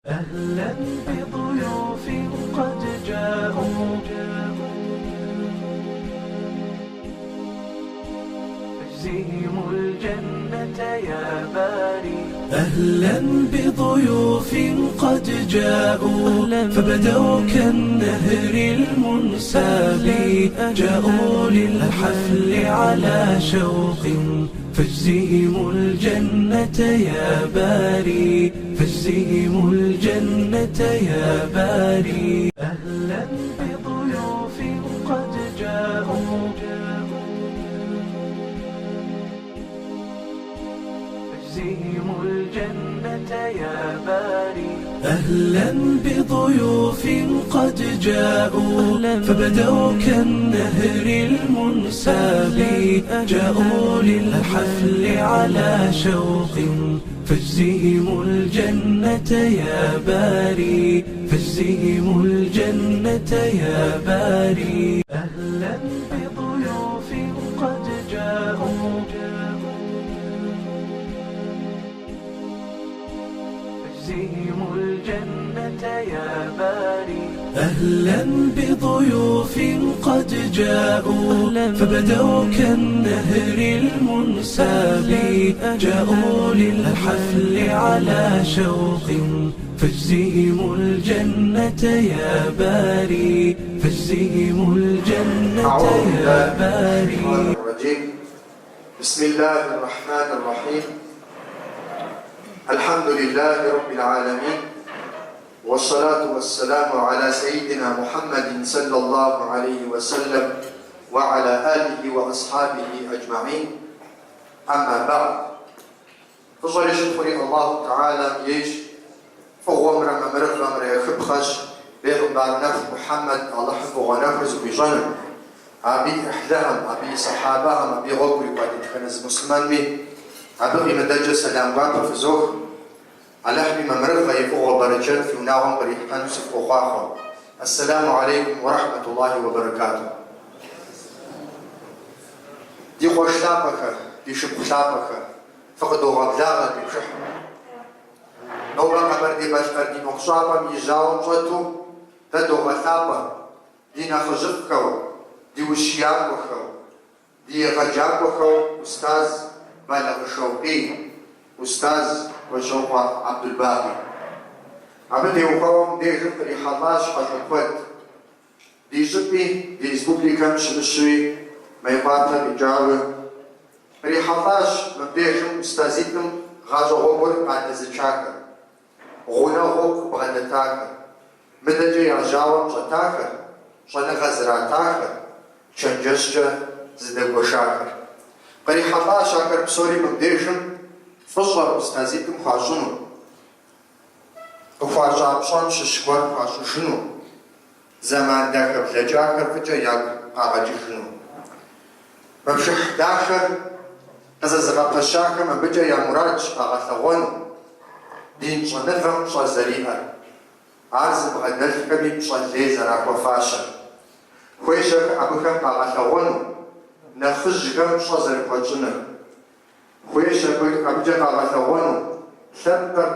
أهلا بضيوف قد جاءوا أجزهم الجنة يا باري. أهلا بضيوف قد جاءوا فبدوا كالنهر المنساب، جاءوا للحفل على شوق فاجزهم الجنة يا باري، فاجزهم الجنة يا باري. أهلا بضيوف قد جاءوا فاجزهم الجنة يا باري. أهلا بضيوف قد جاءوا فبدوا كالنهر المنساب، جاءوا للحفل على شوق فاجزهم الجنة يا باري، فاجزهم الجنة يا باري. أهلا بضيوف قد جاءوا فاجزهم الجنة يا باري. أهلا بضيوف قد جاءوا فبدوا كالنهر المنساب، جاءوا للحفل على شوق فاجزهم الجنة يا باري، فاجزهم الجنة يا باري. بسم الله الرحمن الرحيم. الحمد لله رب العالمين، والصلاة والسلام على سيدنا محمد صلى الله عليه وسلم وعلى آله وأصحابه أجمعين. أما بعد، фӏыщӏэри щытхъури Аллаху Тэхьэлам ейщ, фӏыгъуэмрэ мамырыгъэмрэ ехыпхъэщ бегъымбар нэху Мухьэммэд Алыхьым фӏыгъуэ нэхур зыхуищӏэну, абы и ӏыхьлыхэм, абы и сэхьабэхэм, абы и гъуэгу ирикӏуа дэтхэнэ зы муслъымэнми. Абы къимыдэкӏэ сэлам гуапэ фызох. Алыхьым и мамырыгъэ, и фӏыгъуэ бэрэчэт фи унагъуэм кърихьэну сыфхуохъуахъуэ. Ассэламу алейкум уэ рахьмэтуллахи уэ бэрэкату. Ди къуэш лъапӏэхэ, ди шыпхъу лъапӏэхэ, фыкъыдогъэблагъэ ди пшыхьым. Нобэ Къэбэрдей-Балъкъэр дин ӏуэхущӏапӏэм и жьауэм щӏэту дэ догъэлъапӏэ ди нэхъыжьыфӏхэу, ди ущиякӏуэхэу, Ди егъэджакӏуэхэу ӏустаз Балэгъы Шэукъий, ӏустаз Гуэщокъуэ Абдулбакъи. Абы теухуауэ мыбдежым кърихьэлӏащ хьэщӏэ куэд. Ди щӏыпӏи, ди республикэм щымыщуи, Мейкъуапэ къикӏауи. Кърихьэлӏащ мыбдежым ӏустазитӏым гъащӏэ гъуэгур къадэзычахэр, гъунэгъуу къыбгъэдэтахэр, мыдэкӏэ я жьауэм щӏэтахэр, щӏэныгъэ зратахэр, чэнджэщкӏэ зыдэгуэшахэр. Кърихьэлӏащ ахэр псори мыбдежым фӏыщӏэ ӏустазитӏым хуащӏыну, къыхуащӏа пщӏэм щыщ гуэр хуащӏыжыну, зэман дахэ блэкӏахэр фӏыкӏэ ягу къагъэкӏыжыну. Мы пшыхь дахэр къызэзыгъэпэщахэм абыкӏэ я мурадщ къагъэлъэгъуэну дин щӏэныгъэм пщӏэ зэриӏэр, ар зыбгъэдэлъхэми пщӏэ лей зэрахуэфащэр. Хуейщ абыхэм къагъэлъэгъуэну нэхъыжьхэм пщӏэ зэрыхуэтщӏыныр. Хуейщ абыкӏэ къагъэлъэгъуэну лъэпкъыр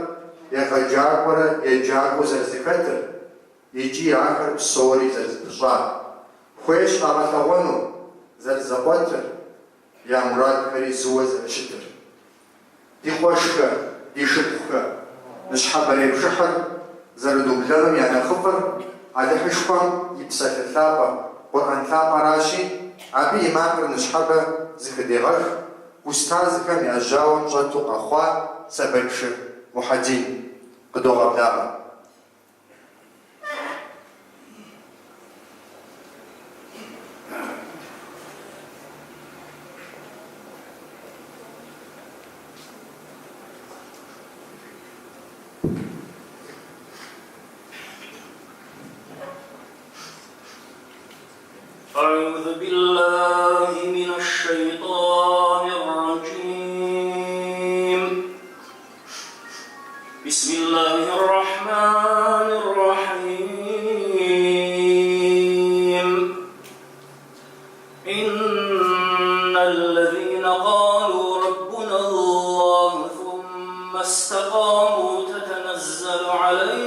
егъэджакӏуэрэ еджакӏуэу зэрызэхэтыр икӏи ахэр псори зэрызэпыщӏар. Хуейщ къагъэлъэгъуэну зэрызэкъуэтыр, я мурадхэри зыуэ зэрыщытыр. Ди къуэшхэ, ди шыпхъухэ, ныщхьэбэрей пшыхьыр зэрыдублэнум я нэхъыфӏыр Алыхьышхуэм и псалъэ лъапӏэ, Къурӏэн лъапӏэращи, абы и макъыр ныщхьэбэ зыхыдегъэх, ӏустазхэм я жьауэм щӏэту къэхъуа Сэбэчшы Мухьэдин къыдогъэблагъэ. أعوذ بالله من الشيطان الرجيم. بسم الله الرحمن الرحيم. إن الذين قالوا ربنا الله ثم استقاموا تتنزل عليهم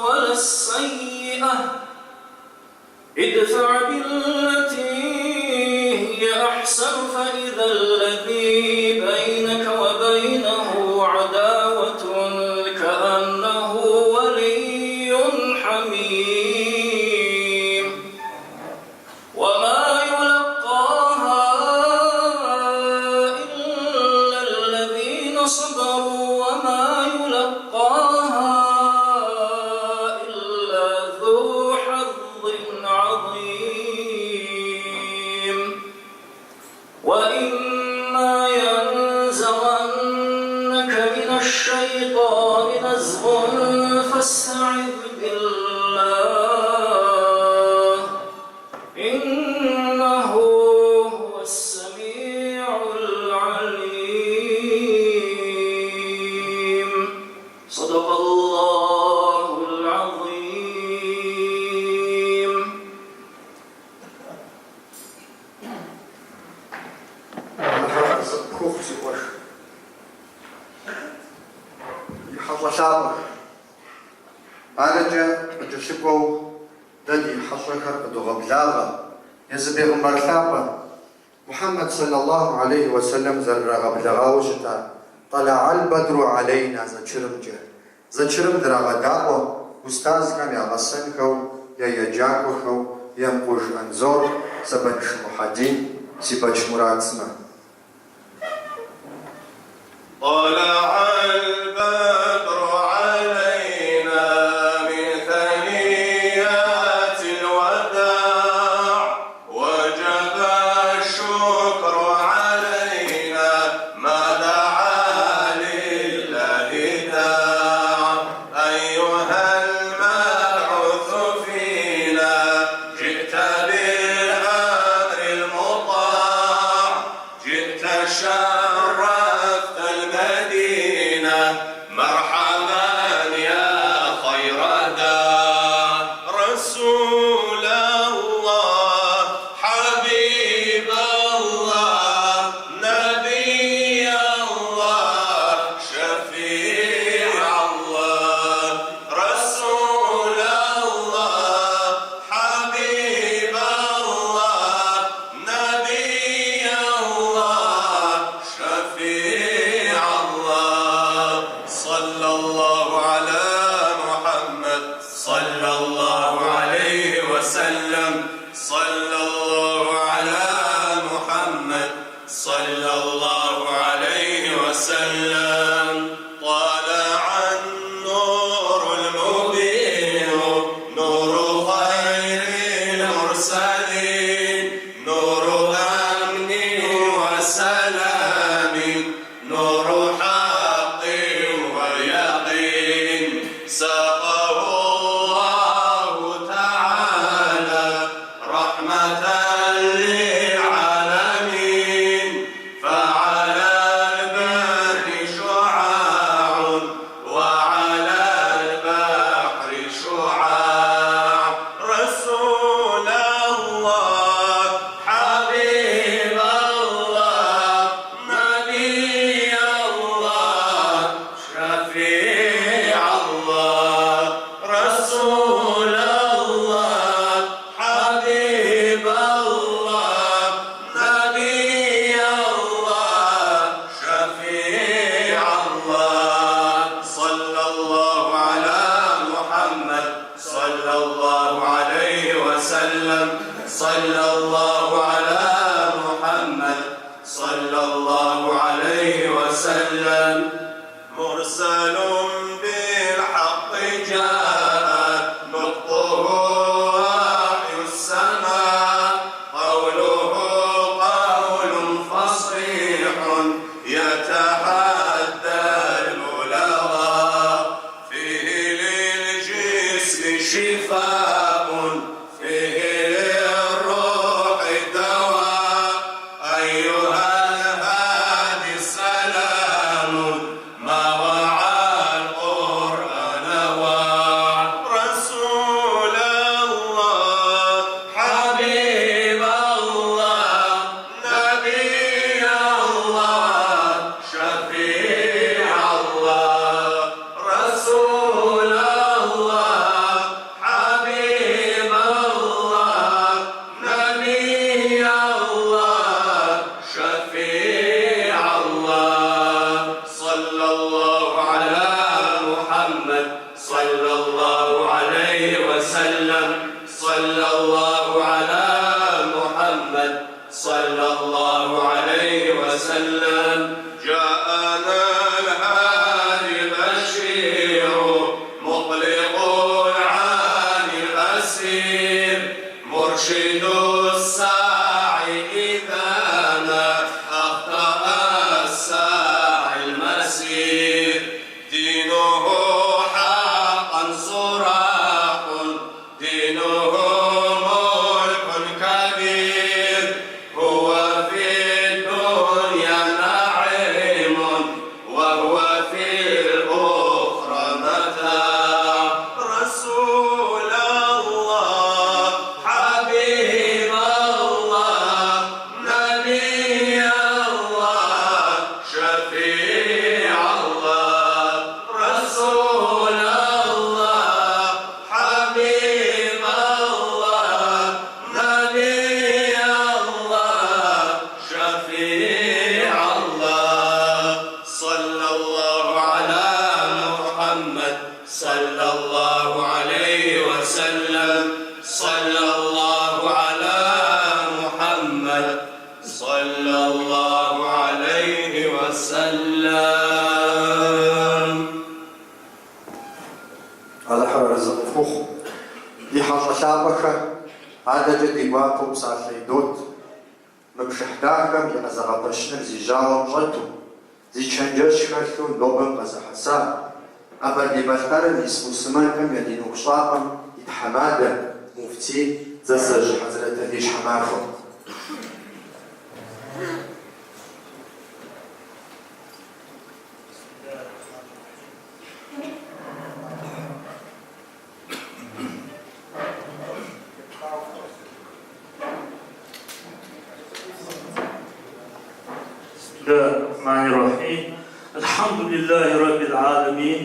ولا السيئة ادفع بالتي هي أحسن فإذا الذي بينك وبينه عداوة كأنه ولي حميم وما يلقاها إلا الذين صبروا وما يلقاها إلا ذو حظ عظيم وإما ينزغنك من الشيطان نزغ فاستعذ بالله إنه هو السميع العليم صدق الله العظيم Пхухъу си къуэш. Ди хьэщӏэ лъапӏэхэр. Адэкӏэ къыкӏэлъыкӏуэу дэ ди хьэщӏэхэр къыдогъэблагъэ езы бегъымбар лъапӏэ Мухьэммэд сэллаллаху алейхи уэсэлэм зэрырагъэблэгъауэ щыта Тӏэла'ал бадру алейна зэчырымкӏэ. Зэчырым драгъэдаӏуэ устазхэм я гъэсэнхэу, я еджакӏуэхэу Емкъуж Анзор, Сэбаншы Мухьэдин, Сибэч Мурат сымэ. طلع البدر علينا من ثنيات الوداع وجب الشكر علينا ما دعا لله داع أيها المبعوث فينا جئت بالأمر المطاع جئت شرفت المدينة مرحبا يا خير داع رسول الله حبيب الله نبي الله شفيع الله رسول الله حبيب الله نبي الله شفيع الله صلى الله على محمد صلى الله عليه وسلم صلى الله على محمد صلى الله عليه وسلم طلع النور المبين نور خير المرسلين نور أمن وسلام نور حق ويقين ساقه الله تعالى رحمة للعالمين فعلى البر شعاع وعلى البحر شعاع رسول الله حبيب الله نبي الله شفيع الله رسول الله حبيب الله نبي الله شفيع الله صلى الله على محمد صلى الله عليه وسلم صلى الله على محمد صلى الله عليه وسلم مرسل بالحق جاء نطقه وحي السماء قوله قول فصيح يتحدى البلغاء فيه للجسم شفاء فيه للروح دواء أيها الهادي السلام ما وعى وسلم صلى الله على محمد صلى الله عليه وسلم جاءنا الهادي البشير مطلق عن الأسير مرشد الساعي إذا ما أخطأ الساعي المسير دينه حقا صراح دينه ملك كبير هو في الدنيا نعيم وهو في الأخرى متاع رسول الله حبيب الله نبي الله شفيع الله رسول الله حبيب الله نبي الله شفيع الله صلى الله على محمد صلى الله عليه وسلم صلى الله على محمد صلى الله عليه وسلم Алыхьыр арэзы къыфхухъу. Ди хьэщӏэ лъапӏэхэ, адэкӏэ ди гуапэу псалъэ идот. Мы пшыхь дахэм и къызэгъэпэщыныр зи жьауэм щӏэту, зи чэнджэщ хэлъу нобэм къэзыхьэса, Къэбэрдей-Балъкъэрым ис муслъымэнхэм я дин ӏуэхущӏапӏэм и тхьэмадэ, муфтий Дзэсэжь Хьэзрэталий Щхьэмахуэм. بسم الله الرحمن الرحيم الحمد لله رب العالمين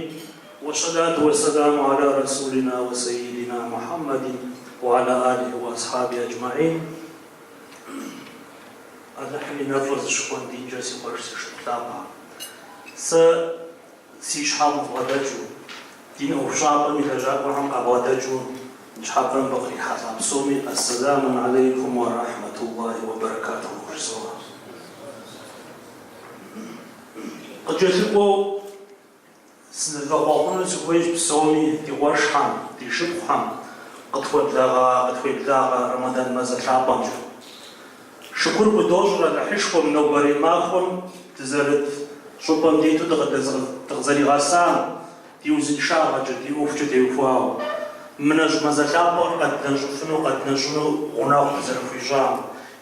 والصلاة والسلام على رسولنا وسيدنا محمد وعلى آله وأصحابه أجمعين Алыхьым и нэфӏыр зыщыхуэн динкӏэ си къуэш си шыпхъу лъапӏэ. Сэ си щхьэм къыбгъэдэкӏыу, дин ӏуэхущӏапӏэм и лэжьакӏуэхэм къабгъэдэкӏыу ныщхьэбэ мыбы кърихьэлӏа псоми Ассэламу алейкум уа рахьмэтуллахи уа бэрэкатуху жызоӏэ. Къыкӏэлъыкӏуэу сынывэхъуэхъуну сыхуейщ псоми ди къуэшхэм, ди шыпхъухэм къытхуеблэгъа, къытхуеблагъэ Рэмэдан мазэ лъапӏэмкӏэ. Шыкур худощӏыр Алыхьышхуэм нобэрей махуэм дызэрыт щӏыпӏэм диту дыкъызэригъэсам, ди узыншагъэкӏэ, ди ӏуэхукӏэ теухуауэ. Мы нэщӏ мазэ лъапӏэр къэднэщӏыфыну, къэднэщӏыну гъунэгъу дызэрыхуищӏам.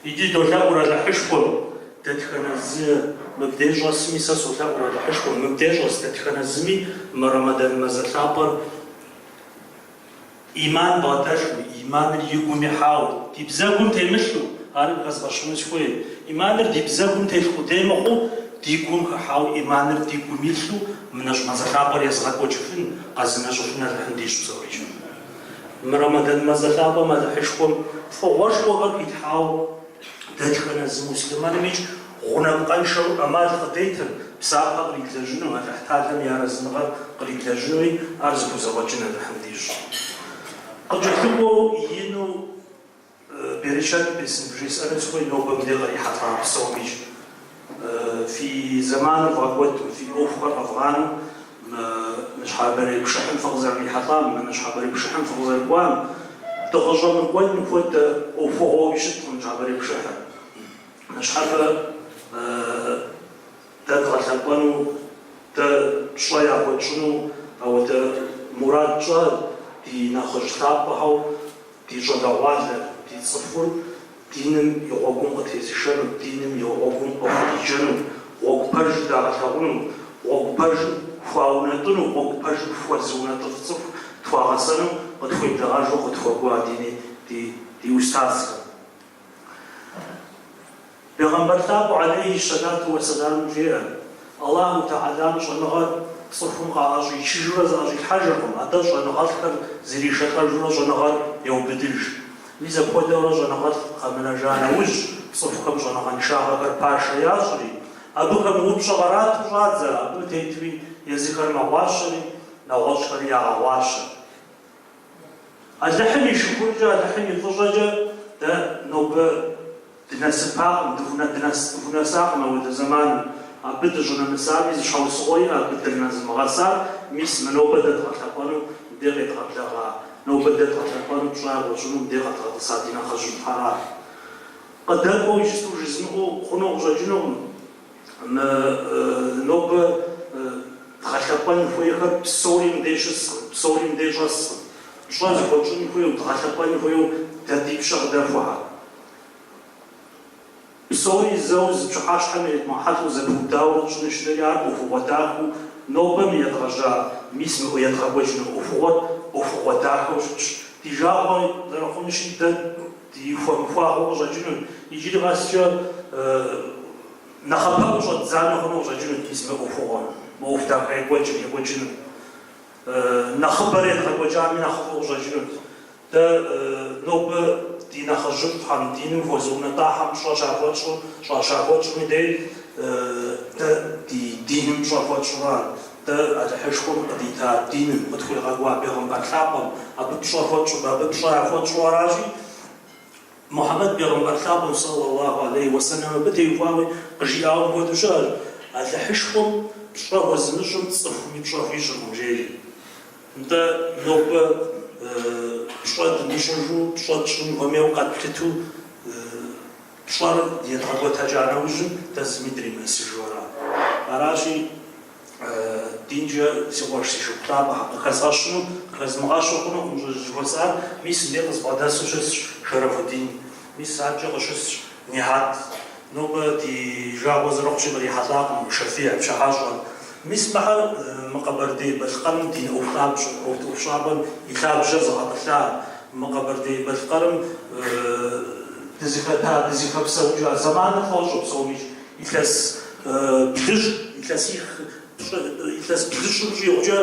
Иджы долъэӏур Алыхьышхуэм дэтхэнэ зы мыбдей щӏэсми, сэ солъэӏур Алыхьышхуэм мыбдей щӏэс дэтхэнэ зыми мы Рэмэдан мазэ лъапӏэр Иман бгъэдэлъу, иманыр и гум ихьауэ, ди бзэгум темылъу, ар къыхэзгъэщыну сыхуей. Иманыр ди бзэгум телъ къудей мыхъуу, ди гум хыхьауэ, иманыр ди гум илъу, мы нэщӏ мазэ лъапӏэр езыгъэкӏуэкӏыфын, къэзынэщӏыфын Алыхьым дищӏ псорикӏ. Мы Рэмэдан мазэ лъапӏэм Алыхьышхуэм фӏыгъуэшхуэхэр хилъхьауэ, Дэтхэнэ зы муслъымэнымикӏ гъунапкъэншэу ӏэмал къыдетыр, псапэ къридлэжьыну, Алыхьталэм и арэзыныгъэр къридлэжьынуи ар зыхузэфӏэкӏын Алыхьым дищӏ. Къыкӏэлъыкӏуэу ину берычэт бесын вжесӏэну сыхуей нобэ мыбдей кърихьэлӏа псомикӏ. Фи зэманыр вгъэкӏуэду, фи ӏуэхухэр къэвгъанэу мы ныщхьэбэрей пшыхьым фыкъызэрырихьэлӏам, мы ныщхьэбэрей пшыхьым фыкъызэрыкӏуам, дыкъыщӏэмыкӏуэн хуэдэ ӏуэхугъуэуи щыткъым ныщхьэбэрей пшыхьыр. Ныщхьэбэ дэ дгъэлъэпӏэну, дэ пщӏэ яхуэтщӏыну ауэдэ мурад тщӏа ди нэхъыжь лъапӏэхэу Ди щӏалэгъуалэр, ди цӏыхур диным и гъуэгум къытезышэну, диным и гъуэгум къыхуриджэну, гъуэгу пэж дагъэлъагъуну, гъуэгу пэжым хуаунэтӏыну, гъуэгу пэжым хуэзыунэтӏыф цӏыху тхуагъэсэну къытхуеблэгъэжу къытхуэкӏуа дини ди устазхэм. Бегъымбар лъапӏэу алейхи щэлату уэсэламым жеӏэ, Аллаху Тэхьэлам щӏэныгъэр цӏыхум къаӏэщӏичыжурэ зыӏэщӏилъхьэжыркъым, атӏэ щӏэныгъэлӏхэр зришэлӏэжурэ щӏэныгъэр еубыдыж. Мис апхуэдэурэ щӏэныгъэлӏ къэмынэжа нэужь, цӏыхухэм щӏэныгъэншагъэхэр пашэ ящӏри, абыхэм упщӏэ кърату щӏадзэ, абы тетуи езыхэр мэгъуащэри, нэгъуэщӏхэри ягъэгъуащэ. Алыхьым и шыкуркӏэ, Алыхьым и фӏыщӏэкӏэ дэ нобэ дынэсыпакъым, дыхунэсакъым апхуэдэ зэманым. Абы дыщӏынэмысами зы щхьэусыгъуэ иӏэ, абы дынэзымыгъэсар, мис мы нобэ дэ дгъэлъэпӏэну мыбдеж къедгъэблэгъа, нобэ дэ дгъэлъэпӏэну пщӏэ яхуэтщӏыну мыбдеж къэдгъэтӏыса ди нэхъыжьыфӏхьэра. Къыдэкӏуэу иджысту жызмыӏэу хъуну къыщӏэкӏынукъым. Мы нобэ дгъэлъэпӏэн хуейхэр псори мыбдеж щыскъым, псори мыбдеж щӏэскъым. Пщӏэ зыхуэтщӏын хуейуэ, дгъэлъэпӏэн хуейуэ дэ ди пщэ къыдэхуэхэр. Псори зэуэ зы пщыхьэщхьэм иредмыгъэхьэлӏэу зэпыудауэ тщӏыну щытри, ар ӏуэхугъуэ дахэу нобэ мы едгъэжьа, мис мы едгъэкӏуэкӏыну ӏуэхугъуэр ӏуэхугъуэ дахэу щытщ. Ди жагъуэ зэрыхъунщи, дэ ди хуэмыхуагъэу къыщӏэкӏынут. Иджыри къэскӏэ нэхъапэӏуэу щӏэддзами хъуну къыщӏэкӏынут мис мы ӏуэхугъуэр, мы ӏуэху дахэ екӏуэкӏыр, екӏуэкӏынур. Нэхъыбэрэ едгъэкӏуэкӏами нэхъыфӏу къыщӏэкӏынут. Дэ нобэ ди нэхъыжьыфӏхэм, диным хуэзыунэтӏахэм пщӏэ щахуэтщӏу, пщӏэ щахуэтщӏым и дей дэ ди диным пщӏэ хуэтщӏура? Дэ Алыхьышхуэм къыдита диным, къытхуигъэкӏуа бегъымбар лъапӏэм, абы пщӏэ хуэтщӏу, абы пщӏэ яхуэтщӏу аращи, Мухьэмэд бегъымбар лъапӏэм, сэллаллаху алейхи уэсэлэм, абы теухуауи къыжиӏауэ мыпхуэдэу щыӏэщ, Алыхьышхуэм пщӏэ хуэзымыщӏым цӏыхуми пщӏэ хуищӏыркъым, жери. Нтӏэ, нобэ пщӏэ дымыщӏыжу, пщӏэ тщӏын хуэмейуэ къэтлъытэу пщӏэр едгъэкӏуэтэкӏа нэужьым дэ зыми дримыӏысыжу ара. Аращи, динкӏэ си къуэш, си шыпхъу лъапӏэхэр къыхэзгъэщыну, къыхэзмыгъэщу хъунукъым щӏыжыхуэсӏар, мис мыбдеж къызбгъэдэсу щысщ Шэрэфудин, мис адэкӏэ къыщысщ Нихьэт. Нобэ ди жагъуэ зэрыхъущи кърихьэлӏакъым Шафий Пщыхьэщӏэр. Мис мыхэр мы Къэбэрдей-Балъкъэрым дин ӏуэхущӏапӏэм и лъабжьэр зыгъэтӏылъа, мы Къэбэрдей-Балъкъэрым дызыхэта, дызыхэпсэукӏа зэманыр фощӏэ псомикӏ. Илъэс блыщӏ, илъэсих, илъэс блыщӏым щӏигъукӏэ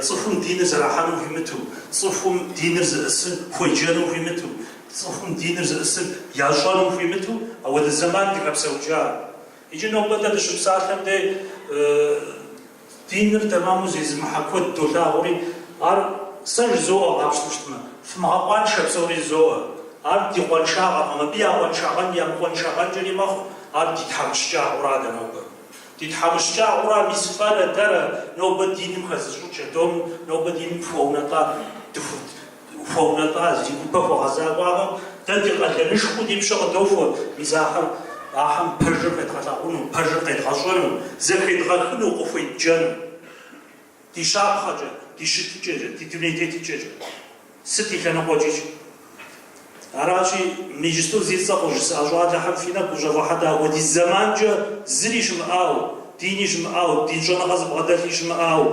цӏыхум диныр зэрахьэну хуимыту, цӏыхум диныр зыӏысыр хуеджэну хуимыту, Цӏыхум диныр зыӏысыр ящӏэну хуимыту ауэдэ зэман дыхэпсэукӏа. Иджы нобэ дэ дыщыпсалъэм дей диныр тэмэму зезымыхьэ куэд долъагъури, ар сэ жызоӏэ къапщтэу щытмэ, фымыгъэкъуаншэ псори жызоӏэ. Ар ди къуаншагъэкъым, абы я къуаншагъэн, ямыкъуаншагъэнкӏэри мэхъу, ар ди тхьэмыщкӏагъура дэ нобэ. Ди тхьэмыщкӏагъура мис фэрэ дэрэ нобэ диным хэзыщӏыкӏ, нобэ диным хуэунэтӏа дыху. Хуэунэтӏа, зи гупэ хуэгъэза хъуахэм дэ ди къалэнышхуэу ди пщэ къыдохуэ мис ахэр, ахэм пэжыр къедгъэлъагъуну, пэжыр къедгъэщӏэну, зэхедгъэхыну, къыхуедджэну. Ди щапхъэкӏэ, ди щытыкӏэкӏэ, ди дуней тетыкӏэкӏэ, сыт и лъэныкъуэкӏикӏ. Аращи, мы иджысту зи цӏэ къыжысӏа щӏалэхэм фи нэгу къыщӏэвгъэхьэт апхуэдиз зэманкӏэ зыри щымыӏауэ, дини щымыӏауэ, дин щӏэныгъэ зыбгъэдэлъи щымыӏауэ,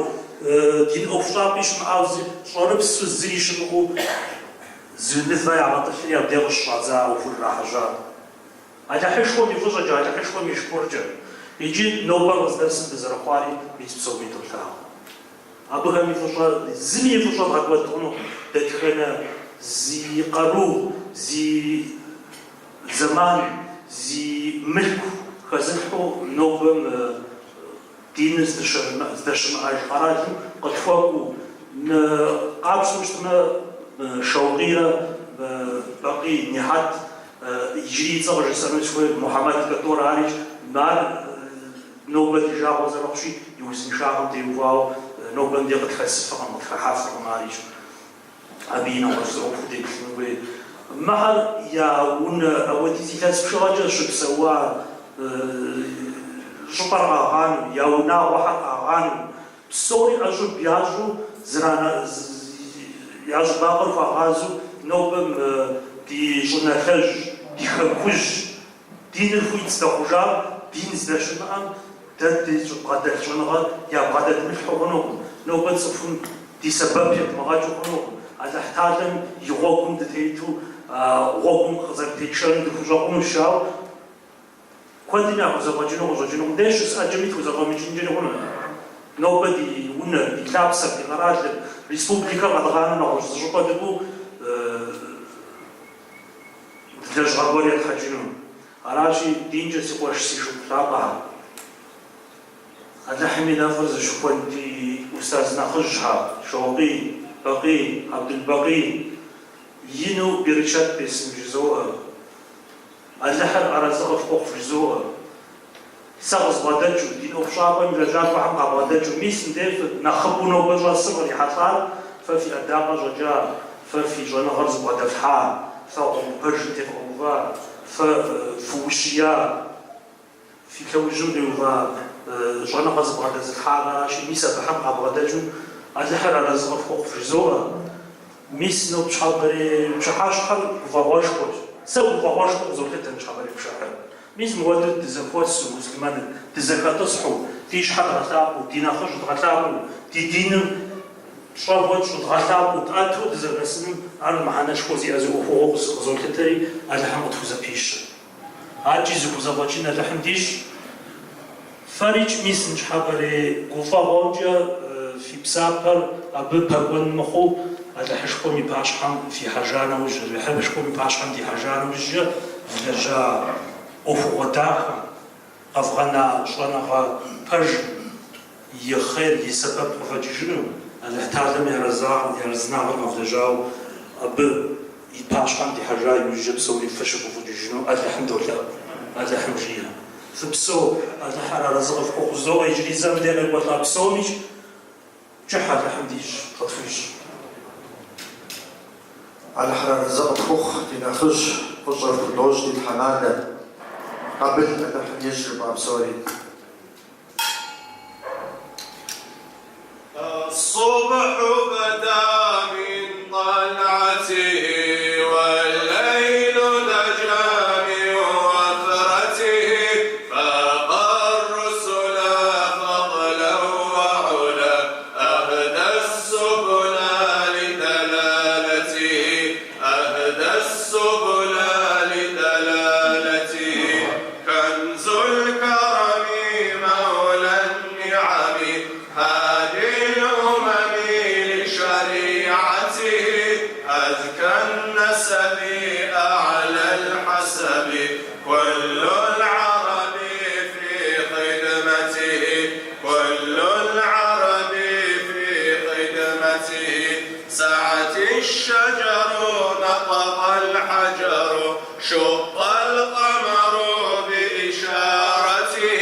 дин ӏуэхущӏапӏи щымыӏауэ, щӏэрыпсу зыри щымыӏэу зы нывэ ягъэтӏылъри абдей къыщыщӏадза ӏуэхур ирахьэжьат. Алыхьышхуэм и фӏыщӏэкӏэ, Алыхьышхуэм и шыкуркӏэ. Иджы нобэр къыздэсым дызэрыхъуари мис псоми долъагъу. Абыхэм и фӏыщӏэ, зыми и фӏыщӏэ дгъэкӏуэд хъунукъым, дэтхэнэ зи къару, зи зэман, зи мылъку хэзылъхьэу нобэ мы диныр здэщымыӏэж къэралым къытхуэкӏуэу, мы къапщтэу щытмэ, мы Шэукъирэ, мы Бакъий Нихьэт, иджыри и цӏэ къыжысӏэну сыхуей, Мухьэмэд который арикӏ, ар Нобэ ди жагъуэ зэрыхъущи, и узыншагъэм теухуауэ нобэм дей къытхэсыфыркъым, къытхыхьэфыркъым арикӏ. Абы и нэгъуэщӏ зы ӏуэху деплъыну хуей. Мыхэр я унэ ауэдиз илъэс бжыгъэкӏэ щыпсэуа щӏыпӏэр къагъанэу, я унагъуэхэр къагъанэу, псори ӏэщӏыб ящӏу, я щӏыбагъыр хуагъазэу нобэ мы ди щӏыналъэжь, ди хэкужь, Диныр хуит здэхъужам, дин здэщымыӏэм дэ ди бгъэдэлъ щӏэныгъэр ябгъэдэдмылъхьэу хъунукъым. Нобэ цӏыхум ди сэбэп едмыгъэкӏыу хъунукъым. Алыхьталэм и гъуэгум дытету, а гъуэгум къызэрытетшэным дыхущӏэкъунущ, ауэ куэдым яхузэфӏэкӏыну къыщӏэкӏынукъым. Дэ щыс ӏэджэми тхузэфӏэмыкӏынкӏэри хъуну. Нобэ ди унэр, ди лъапсэр, ди къэралыр, республикэр къэдгъанэу нэгъуэщӏ зы щӏыпӏэ дыкӏуэу Лэжьыгъэ гуэр етхьэкӏыну. Аращи, динкӏэ си къуэш, си шыпхъу лъапӏэхэр. Алыхьым и нэфӏыр зыщыхуэн ди устаз нэхъыжьхэр, Шэукъий, Бакъий, Абдулбакъий. Ину берычэт бесын вжызоӏэ. Алыхьыр арэзы къыфхухъу вжызоӏэ. Сэ къызбгъэдэкӏыу, ди ӏуэхущӏапӏэм и лэжьакӏуэхэм къабгъэдэкӏыу, мис мыбдеж нэхъыбэу нобэ щӏэсыр кърихьэлӏар фэ фи ӏэдакъэ щӏэкӏа, фэ фи щӏэныгъэр зыбгъэдэфлъхьа, фэ гъуэгу пэжым тевгъэува, фэ фыущия, фи лъэужьым къиува щӏэныгъэ зыбгъэдэзылъхьаращи, мис абыхэм къабгъэдэкӏыу Алыхьыр арэзы къыфхухъу вжызоӏэ. Мис ныщхьэбэрей пщыхьэщхьэр гуфӏэгъуэшхуэщ. Сэ гуфӏэгъуэшхуэу къызолъытэ ныщхьэбэрей пшыхьыр. Мис мыуэду дызэхуэсу, муслъымэныр, дызэхэтӏысхьу, ди щхьэ дгъэлъапӏэу, ди нэхъыжь дгъэлъапӏэу, ди диныр пщӏэ хуэтщӏу, дгъэлъапӏэу, дӏэту дызэхэсыным ар мыхьэнэшхуэ зиӏэ зы ӏуэхугъуэу къызолъытэри, Алыхьым къытхузэпищэ. Адэкӏи зыхузэфӏэкӏын Алыхьым дищӏ. Фэрикӏ мис ныщхьэбэрей гуфӏэгъуэмкӏэ фи псапэр абы пэкӏуэн мыхъуу Алыхьышхуэм и пащхьэм фихьэжа нэужь, Алыхьышхуэм и пащхьэм дихьэжа нэужькӏэ влэжьа ӏуэхугъуэ дахэм, къэвгъэна щӏэныгъэ пэжым и хъер, и сэбэп къыфэкӏыжыну, Алыхьталэм и арэзынагъэр къэвлэжьауэ абы и пащхьэм дихьэжа иужькӏэ псори фыщыгуфӏыкӏыжыну Алыхьым долъэӏу, Алыхьым жиӏэ. Фыпсэу, Алыхьыр арэзы къыфхухъу жызоӏэ иджыри зэ мыбдеж къекӏуэлӏа псомикӏ кӏыхь Алыхьым дищӏ, къытхуищӏ. Алыхьыр арэзы къытхухъу, ди нэхъыжь, фӏыщӏэ фхудощӏ ди тхьэмадэ. Къабыл Алыхьым ищӏ жыпӏа псори. الصبح بدا من طلعته والليل دجا من وفرته فاق الرسل فضلا وعلا أهدى السبل لدلالته أهدى السبل لدلالته كنز الكرم مولى النعم هادي الأمم لشريعته أزكى النسب أعلى الحسب كل العرب في خدمته كل العرب في خدمته سعت الشجر نطق الحجر شق القمر بإشارته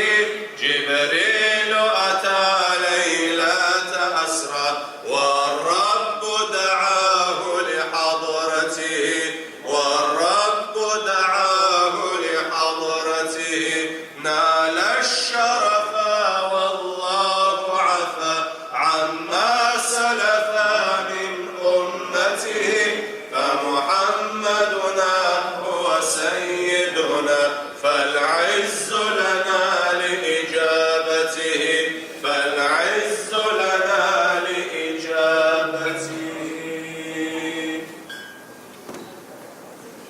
جبريل أتى ليلة أسرى والرب دعاه لحضرته والرب دعاه لحضرته نال الشرف والله عفا عما سلف من أمته فمحمدنا هو سيدنا فالعز لنا لإجابته فالعز لنا لإجابته.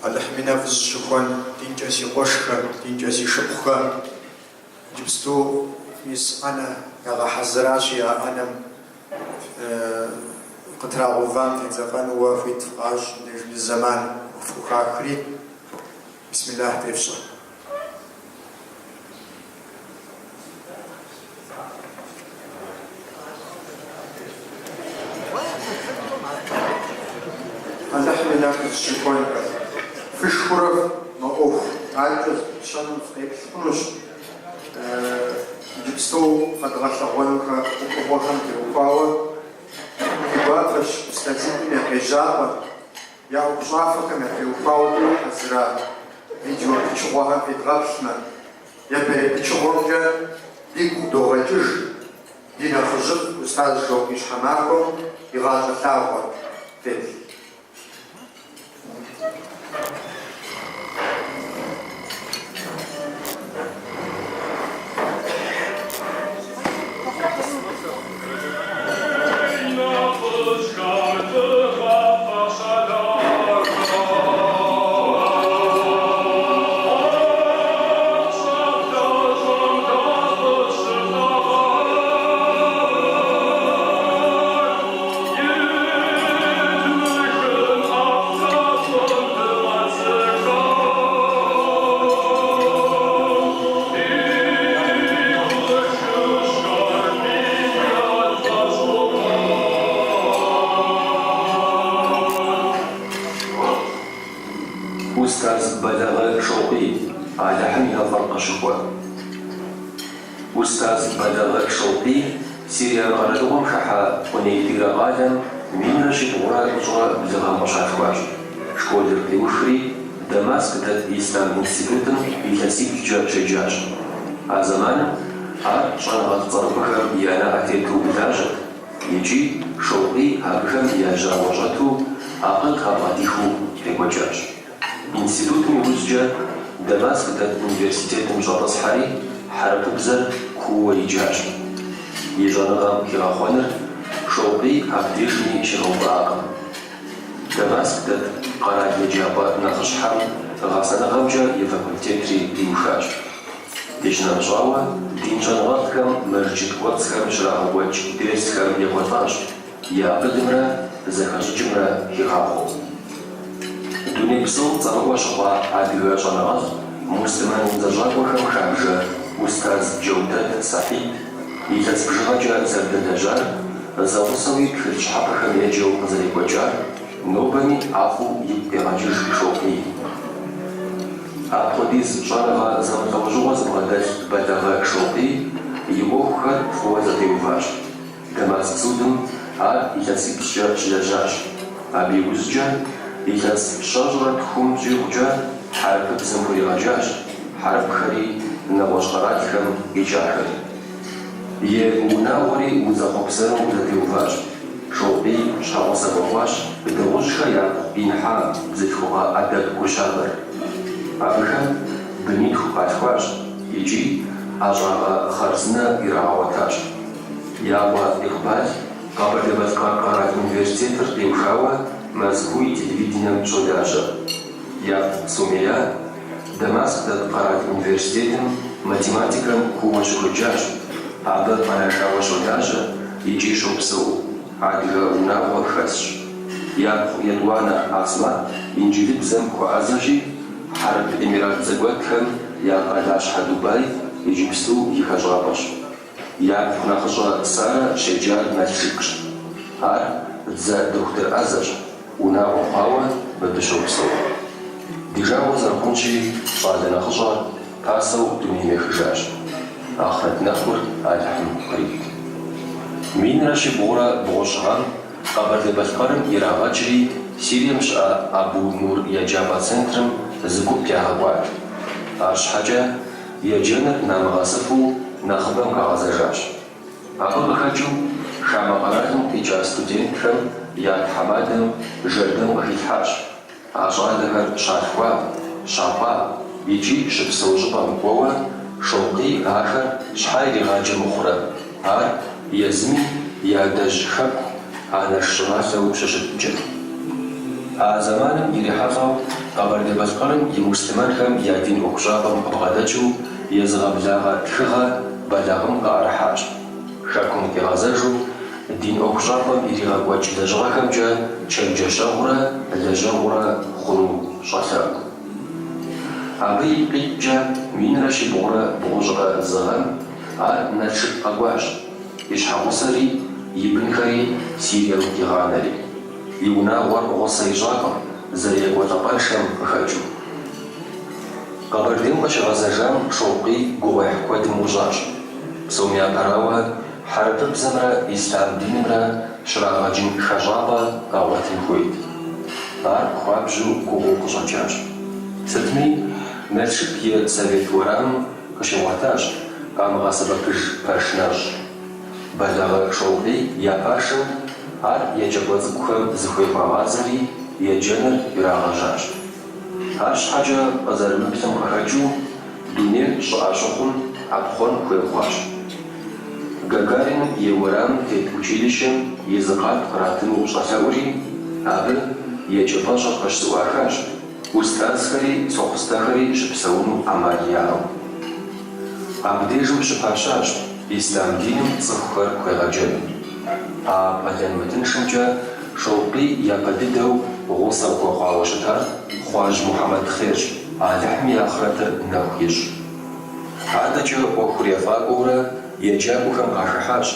Алыхьым и нэфӏ зыщыхуэн динкӏэ си къуэшхэ, динкӏэ си шыпхъухэ, иджыпсту мис ӏэнэ ягъэхьэзыращи, а ӏэнэм къытрагъэувам федзэкъэнууэ хуит фыкъащӏ, мыбдеж зы зэман фхухахри, бисмиллахь тефщӏэ. Алыхьым и нэфӏ зыщыхуэнхэ, фышхыурэ мы ӏуэху адэкӏэ зыпытщэным фыкъеплъ хъунущ. Иджыпсту къэдгъэлъэгъуэнухэ ӏуэхугъуэхэм теухуауэ ди гуапэщ устазитӏым я къежьапӏэр, я ӏуэхущӏафэхэм ятеухуауэ дгъэхьэзыра видео пычыгъуэхэм федгъэплъмэ. Япэрей пычыгъуэмкӏэ дигу къыдогъэкӏыж ди нэхъыжьыфӏ устаз Шокъум Щхьэмахуэм и гъащӏэ лъагъуэр. Феплъ. Устаз Бэлагъы Шокъий, Алыхьым и нэфӏыр къыщыхуэ. Устаз Бэлагъы Шокъий Сирие къэралыгъуэм хыхьэ Къунейтӏирэ къалэм минрэ щибгъурэ пщӏырэ блы гъэм къыщалъхуащ. Школыр къиухри, Дамаск дэт Ислъам институтым илъэсиблкӏэ щеджащ. А зэманым ар щӏэныгъэлӏ цӏэрыӏуэхэм я нэӏэ тету лажьэт икӏи Шокъий абыхэм я жьауэ щӏэту акъыл къабгъэдихыу къекӏуэкӏащ. Институтым иужькӏэ Дамаск дэт университетым щӏэтӏысхьэри, хьэрыпыбзэр кууэ иджащ. И щӏэныгъэм хигъэхъуэныр Шокъий абдежми щигъэувыӏакъым. Дамаск дэт къэрал еджапӏэ нэхъыщхьэм гъэсэныгъэмкӏэ и факультетри къиухащ. Къищынэмыщӏауэ, дин щӏэныгъэлӏхэм мэжджыт кӏуэцӏхэм щрагъэкӏуэкӏ дерсхэм екӏуэлӏащ, и акъылымрэ зэхэщӏыкӏымрэ хигъахъуэу. Дуней псом цӏэрыӏуэ щыхъуа адыгэ щӏэныгъэлӏ муслъымэн узэщӏакӏуэхэм хабжэ Устаз Джэудэт Сэхьид илъэс бжыгъэкӏэ зэрыдэлэжьар, зэгъусэуи тхылъ щхьэпэхэм еджэу къызэрекӏуэкӏар нобэми ӏэфӏу игу къегъэкӏыж Шокъий. Апхуэдиз щӏэныгъэ зэмылӏэужьыгъуэ зыбгъэдэлъ Бэлагъы Шокъий и ӏуэхухэр фӏыуэ зэтеуващ. Дамаск судым ар илъэсипщӏкӏэ щылэжьащ. Абы иужькӏэ илъэс щэщӏрэ тхум щӏигъукӏэ хьэрыпыбзэм хуригъэджащ, хьэрыпхэри нэгъуэщӏ къэралхэм къикӏахэри. И унагъуэри узэхъуэпсэну зэтеуващ. Шокъий щхьэгъусэ хуэхъуащ Дыгъужьхэ япхъу Инхьам бзылъхугъэ ӏэдэб гу щабэр. Абыхэм бынитху къалъхуащ икӏи ӏэщӏагъэ хъарзынэ ирагъэгъуэтащ. Я къуэ Икъбал Къэбэрдей-Балъкъэр къэрал университетыр къиухауэ Мэзкуу и телевиденэм щолажьэ. Япхъу Сумея Дамаск дэт къэрал университетым математикэм кууэ щыхуеджащ, абы къэнэжауэ щолажьэ икӏи щопсэу, адыгэ унагъуэ хэсщ. Япхъу етӏуанэ Асма инджылыбзэм хуэӏэзэщи, Хьэрып Эмират Зэгуэтхэм я къалащхьэ Дубай иджыпсту и хэщӏапӏэщ. Япхъу нэхъыщӏэ Сарэ щеджар Налшыкщ. Ар дзэ дохутыр ӏэзэщ, унагъуэ хъуауэ мыбы щопсэу. Ди жагъуэ зэрыхъунщи, щӏалэ нэхъыщӏэр пасэу дунейм ехыжащ. Ахърэт нэхур Алыхьым кърит. Минрэ щибгъурэ бгъущӏ гъэм Къэбэрдей-Балъкъэрым ирагъэкӏри, Сирием щыӏэ Абу Нур еджапӏэ центрым зы гуп ягъэкӏуат. Арщхьэкӏэ еджэныр намыгъэсыфу нэхъыбэм къагъэзэжащ. Абы къыхэкӏыу хамэ къэралым къикӏа студентхэм я тхьэмадэм жэрдэм къыхилъхьащ, а щӏалэхэр щалъхуа, щапӏа икӏи щыпсэу щӏыпӏэм кӏуэуэ Шокъий ахэр щхьэ иригъаджэ мыхъурэ, ар езыми и адэжь хэку анэш щӏыналъэу щыщыткӏэ. А зэманым ирихьэлӏэу Къэбэрдей-Балъкъэрым и муслъымэнхэм я дин ӏуэхущӏапӏэм къыбгъэдэкӏыу езыгъэблагъэ тхыгъэ Бэлагъым къыӏэрыхьащ. Хэкум къигъэзэжу дин ӏуэхущӏапӏэм иригъэкӏуэкӏ лэжьыгъэхэмкӏэ чэнджэщэгъурэ лэжьэгъурэ хъуну щӏэлъэӏуу. Абы ипкъ иткӏэ минрэ щибгъурэ бгъущӏрэ зы гъэм ар Налшык къэкӏуащ. И щхьэгъусэри, и бынхэри Сирием къигъанэри. И унагъуэр гъусэ ищӏакъым, зэрыекӏуэлӏапӏэншэм къыхэкӏыу. Къэбэрдейм къыщигъэзэжам Шокъий гугъуехь куэдым ӏущӏащ. Псом япэрауэ, хьэрыпыбзэмрэ ислъам динымрэ щрагъэджын хэщӏапӏэ къэгъуэтын хуейт. Ар хуабжьу гугъуу къыщӏэкӏащ. Сытми, Налшык и Совет уэрамым къыщигъуэтащ къамыгъэсэбэпыж пэш нэщӏ. Бэлагъы Шокъий я пашэу ар еджакӏуэ цӏыкӏухэм зыхуей хуагъазэри, еджэныр ирагъэжьащ. Арщхьэкӏэ къызэрымыплъым къыхэкӏыу, дунейр щӏыӏэ щыхъум ӏэпхъуэн хуей хъуащ. Гагариным и уэрамым тет училищэм и зы къат къратыну щӏэлъэӏури, абы еджапӏэщӏэр къыщызэӏуахащ. Устазхэри сохъустэхэри щыпсэуну ӏэмал яӏэу. Абдежым щыпащащ ислъам диным цӏыхухэр хуегъэджэным. А къалэн мытыншымкӏэ Шокъий япэ дыдэу гъусэ хуэхъуауэ щытар Хъуажь Мухьэмэд-Хъерщ, Алыхьым и ахърэтыр нэху ищӏ. Адэкӏэ ӏуэхур ефӏакӏуэурэ еджакӏуэхэм къахыхьащ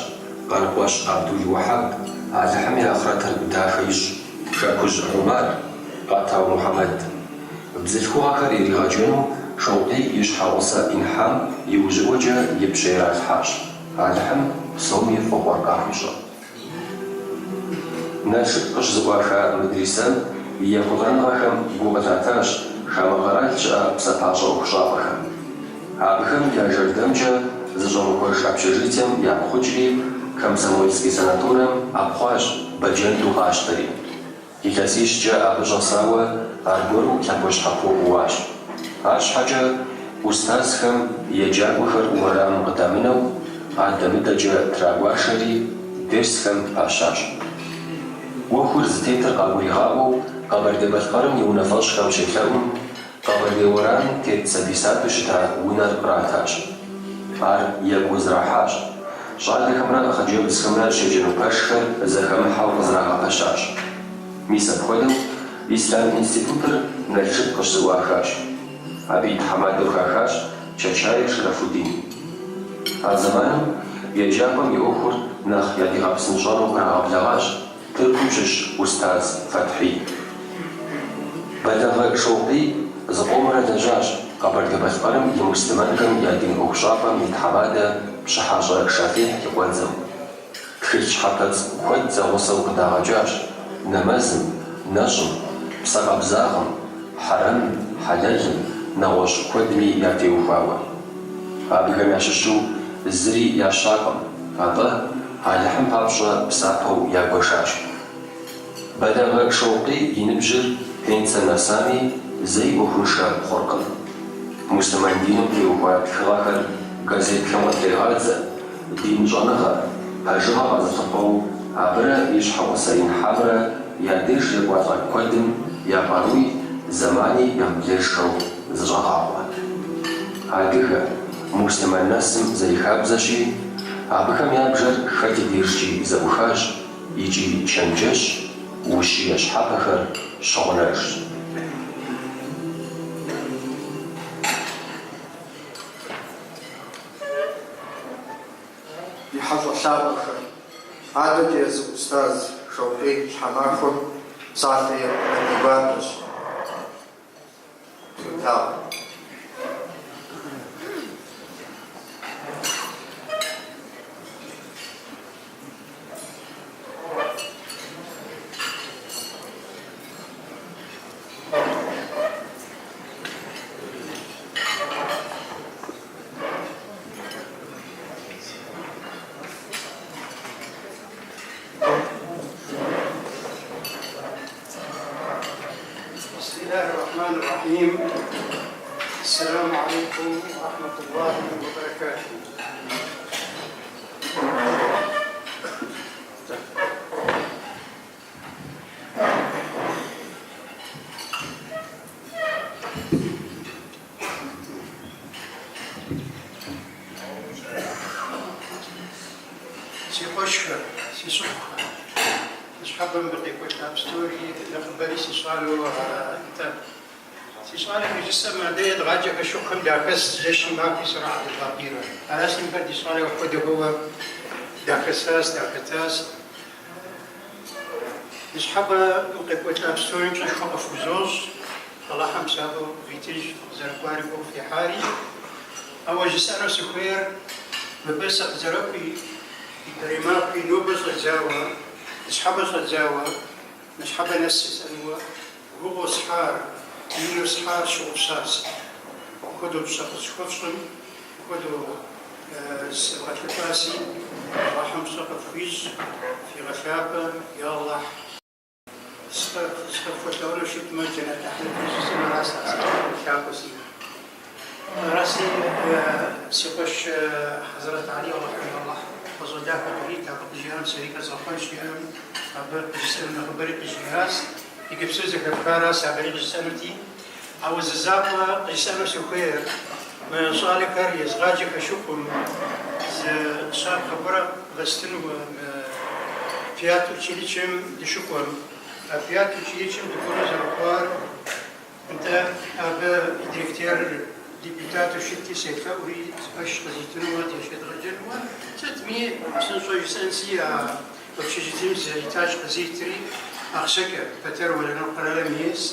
Къанкъуэщ Абдул-Уэхьэб, Алыхьым и ахърэтыр дахэ ищӏ. Хэкужь Умар, Къатау Мухьэмэд. Бзылъхугъэхэр иригъэджэну Шэукъий и щхьэгъусэ Инхьам иужьыӏуэкӏэ и пщэ иралъхьащ. Алыхьым псоми фӏыгъуэр къахуищӏэ. Налшык къыщызэӏуаха мыдрисэм и ехъулӏэныгъэхэм гу къылъатащ хамэ къэрал щыӏэ псапащӏэ ӏуэхущӏапӏэхэм. Абыхэм я жэрдэмкӏэ зыщӏэмыхуэж общежитием яӏэпхъукӏри, Комсомольский санаторэм ӏэпхъуащ бэджэнду къащтэри. Илъэсищкӏэ абы щӏэсауэ аргуэру лъэпощхьэпо ӏууащ. Арщхьэкӏэ ӏустазхэм еджакӏуэхэр уэрамым къыдамынэу адэ-мыдэкӏэ трагуашэри, дерсхэм пащащ. ӏуэхур зытетыр къагуригъаӏуэу Къэбэрдей-Балъкъэрым и унафэщӏхэм щелъэӏум, Къэбэрдей уэрамым тет сабий саду щыта унэр къратащ. Ар екӏуу зэрахьащ. Щӏалэхэмрэ хъыджэбзхэмрэ щеджэну пэшхэр зэхэмыхьэу къызэрагъэпэщащ. Мис апхуэдэу Ислъам институтыр Налшык къыщызэӏуахащ. Абы и тхьэмадэу хахащ Чачаев Шарафудин. А зэманым еджапӏэм и ӏуэхур нэхъ ядигъэпсынщӏэну кърагъэблэгъащ Тыркум щыщ ӏустаз Фэтхьий. Бэлагъы Шэукъий зыкъомрэ лэжьащ Къэбэрдей-Балъкъэрым и муслъымэнхэм я дин ӏуэхущӏапӏэм и тхьэмадэ Пщыхьэщӏэ Шафихь и къуэдзэу. Тхылъ щхьэпэ цӏыкӏу куэд зэгъусэу къыдагъэкӏащ нэмэзым, нэщӏым, псэ къабзагъым, хьэрэмым, хьэлэлым, нэгъуэщӏ куэдми ятеухуауэ. Абыхэм ящыщу зыри ящакъым, атӏэ Алыхьым папщӏэ псапэу ягуэшащ. Бэлагъы Шэукъий и ныбжьыр пенсэм нэсами, зэи ӏуэхуншэ хъуркъым. Муслъымэн диным теухуа тхыгъэхэр газетхэм къытрегъадзэ, дин щӏэныгъэ, пэжыгъэ къэзылъыхъуэу абырэ и щхьэгъусэ Инхьамрэ я деж екӏуалӏэ куэдым я къаруи зэмани емыблэжхэу зыщӏагъакъуэ. Адыгэ, муслъымэн нэсым зэрихабзэщи, абыхэм я бжэр хэт и дежкӏи зэӏухащ икӏи чэнджэщ, ущие щхьэпэхэр щыгъунэжщ. Ди хьэщӏэ лъапӏэхэр, адэкӏэ езы ӏустаз Шэукъий щхьэмахуэм псалъэ еттыну ди гуапэщ. Феблагъэ. بسم الله الرحمن الرحيم السلام عليكم ورحمة الله وبركاته Си къуэшхэр, си шыпхъухэр, ныщхьэбэ мыбы къекӏуэлӏа псори, нэхъыбэри си щӏалэу нтӏэ. Си щӏалэм и жысӏэмэ, дэ едгъаджэхэ щыхъухэм дахэс жэщи махуи сэрэ Абдулбакъирэ. Аращи, мыхэр ди щӏалэхэр хуэдэхэуэ дахэсащ, дахэтащ. Ныщхьэбэ мы къекӏуэлӏа псоми пщӏэшхуэ къыфхузощӏ. Алыхьым псапэу къывитыж фыкъызэрыкӏуари гугъу фехьари. Ауэ жысӏэну сыхуейр, мыбы сыкъызэрыкӏуи, ипэрей махуи нобэ щӏэдзауэ, ныщхьэбэ щӏэдзауэ, ныщхьэбэ нэс жысӏэнуэ, гугъуу схьар, ину схьар сщыгъупщащ. Апхуэдэу пщӏэ къысхуэфщӏым, апхуэдэу сывгъэлъэпӏаси, Алыхьым пщӏэ къыфхуищӏ, фигъэлъапӏэ, я Алыхь. Сыкъыфхуэлъэӏуну щытмэ, джэнэт ӏыхьлы жысӏэну аращ лъаӏуэ сиӏэр. Араси, си къуэш Хьэзрэт Алий Алыхьым Алыхь гъащӏэ дахэ кърит, абы къыжиӏам сэри хэзгъэхъуэнщ жиӏэм, абы къыжысӏэну нэхъыбэри къыжиӏащ. Иджыпсту зэхэпхаращ абыри къыжысӏэнути. Ауэ зы закъуэ къыжысӏэну сыхуейр, мы щӏалэхэр езгъаджэхэ щыхъум, зы щапхъэ гуэрэ вэстыну мы пятучилищэм дыщыкӏуэм. А пятучилищэм дыкӏуэну зэрыхъуар, нтӏэ, абы и директорыр депутату щытти, селъэӏури пэш къызитынуэ, дыщедгъэджэнуэ. Сытми, псынщӏэу жысӏэнси, а общежитием зы этаж къызитри, ахъшэкӏэ, фэтэр уэлэныкъуэрэ мес.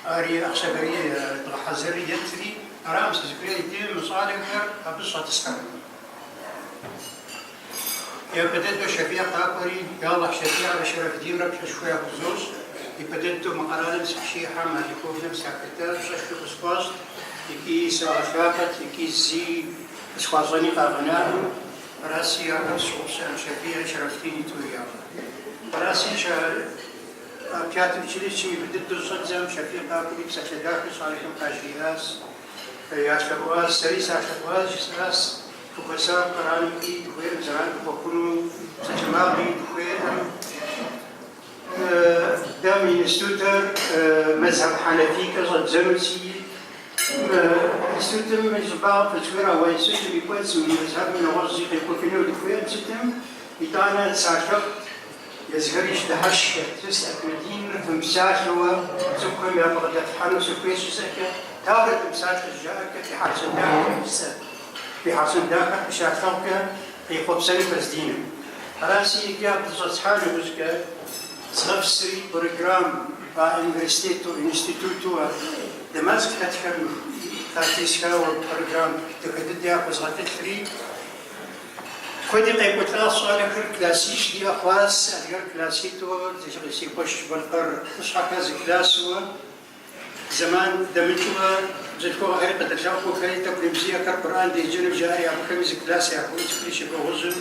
Ари ахъшэхэри дгъэхьэзырри етри, аракъым сызыхуейр, иджы мы щӏалэхэр абы щӏэтӏысхьэркъым. Япэ дыдэу Шафий къакӏуэри, Я Аллахь, Шафийрэ Шэрэфдинрэ пщӏэшхуэ яхузощӏ. Ипэ дыдэу мы къэралым сыкъыщихьэм а духовнэм сахэтащ, пщӏэшхуи къысхуащӏт, икӏи сагъэлъапӏэт, икӏи зи къысхуащӏэни къагъэнакъым. Араси ахэр сщыгъупщэкъым Шафийрэ Шэрэфдини тӏури, я Аллахь. Араси Пятый училищым ипэ дыдэу щӏэддзэм Шафий къакӏуэри псалъэ дахэ щӏалэхэм къажриӏащ, ялъэӏуащ, сэри салъэӏуащ, жысӏащ, Фыхуэсакъ къэралымкӏи дыхуейкъым зэран фыхуэхъуну, псалъэмакъи дыхуейкъым. Дэ мы институтыр мэзхьэб хьэнэфийкӏэ щӏэддзэнуси, институтым и щӏыбагъ фызыхуейр, ауэ институтым и кӏуэцӏым, и мэзхьэбым нэгъуэщӏ зи къекӏуэкӏыну дыхуейкъым сытым, итӏанэ салъэӏут. Езыхэри щыдыхьэшххэт, жысӏэт, мы диныр фымыпсалъэуэ цӏыхухэм ябгъэдэфлъхьэну сыхуейщ жысӏэкӏэ, дауэрэ дымыпсалъэ щыжаӏэкӏэ, фи хьэл-щэн дахэр жысӏэт. Фи хьэл-щэн дахэр къыщалъагъукӏэ къехъуэпсэнухэщ диным. Араси иджы абы дыщӏэтӏысхьа нэужькӏэ згъэпсри программ а университету, институту Дамаск хэтхэм къатесхауэ программ дахэ дыдэ яхуэзгъэтӏылъри, Куэди къекӏуэлӏащ щӏалэхэр классищ диӏэ хъуащ, адыгэр класситӏу, си къуэш балъкъэр лӏыщхьэхэр зы классуэ, зэман дэмыкӏыуэ бзылъхугъэхэри къыдэлъэӏухэри тӏэкӏу ныбжь зиӏэхэр Къурӏэн деджэну жаӏэри абыхэми зы класс яхуэӏутхри щыгугъужьым,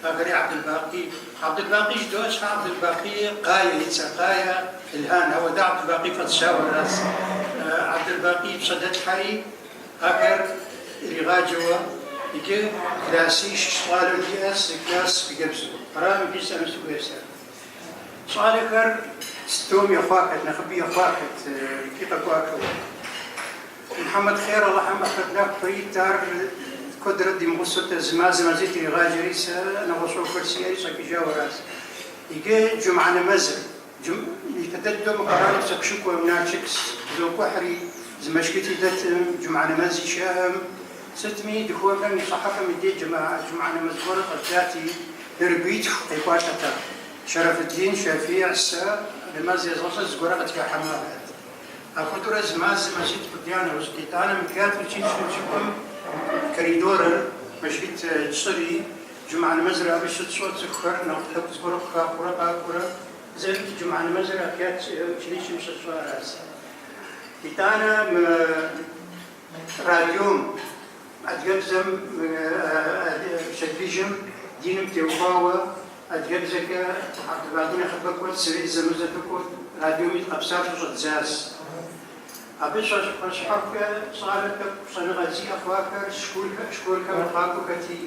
ахэри Абдулбакъи. Абдулбакъи жыдоӏэ щхьэ Абдулбакъи Къая и цӏэ, Къая Илхан, ауэ дэ Абдулбакъи фӏэтщауэ аращ. Абдулбакъи и пщэ дэтлъхьэри, Ахэр иригъаджэуэ иджы классищ щӏалэу диӏэщ, зы класс хъыджэбзу. Арам иджы жысӏэну сыхуейр сэ. Щӏалэхэр стом ехъуахэт, нэхъыби ехъуахэт икӏи къэкӏуахэу. Мухьэмэд Хъер Алыхьым ахърэт нэху кърит, ар куэдрэ димыгъусэу дэ зы мазэ мазитӏ иригъаджэри, сэ нэгъуэщӏ ӏуэхухэр сиӏэри щӏэкӏыжауэ аращ. Иджы джумгьэ нэмэзыр. Ипэ дыдэу мы къэралым сыкъыщыкӏуэм, Налшык сыкъызокӏухьри, зы мэжджыти дэтым, джумгьэ нэмэзи щыӏэм. Сытми, духовнэм и щӏыхьэпӏэм и деж джумгьэ нэмэз гуэрыр щӏэддзати, нэрыбгитху къекӏуалӏэт. Шэрэфыддин, Шафий, сэ нэмэз езгъэщӏыр зыгуэрэ къытхыхьэмэ арат. Апхуэдэурэ зы мазэ мазитӏ къудея нэужь, итӏанэ мы пятый училищэм щыкӏуэм коридорыр мэжджыт тщӏыри, Джумгьэ нэмэзыр абы щытщӏу цӏыхухэр нэхъ тӏэкӏу зыгуэру къыхахъуурэ къакӏуэрэ, зэм джумгьэ нэмэзыр а пятый училищэм щытщӏу аращ. Итӏанэ мы радиом адыгэбзэм пщэдджыжьым диным теухуауэ адыгэбзэкӏэ Абдулбакъи нэхъыбэ кӏуэт, сэри зэзэмызэ дыкӏуэу радиом дыкъэпсалъэу щӏэддзащ. Абы щхьэхукӏэ щӏалэ тӏэкӏу щӏэныгъэ зиӏэ хъуахэр школхэм къакӏуэхэти,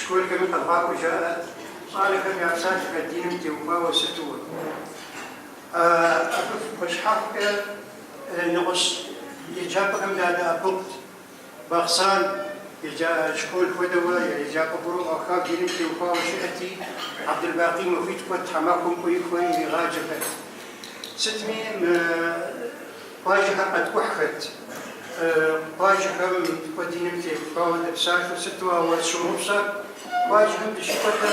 школхэми къэвгъакӏуэ жаӏэт, щӏалэхэм я псалъэхэр диным теухуауэ сыту. Абы хуэщхьэхукӏэ нэгъуэщӏ еджапӏэхэм дадэӏэпыкъут. Бахъсэн школ хуэдэуэ еджапӏэ гуэру ӏуахау диным теухуауэ щыӏэти, Абдулбакъи махуитӏ кӏуэт, тхьэмахуэм кӏуэихуэ иригъаджэхэт. Сытми, мы къуажэхэр къэткӏухьхэт. Къуажэхэм кӏуэ диным теухуауэ дэпсалъэу сыту, ауэ сщымыгъупщэр къуажэхэм дыщыкӏуэкӏэ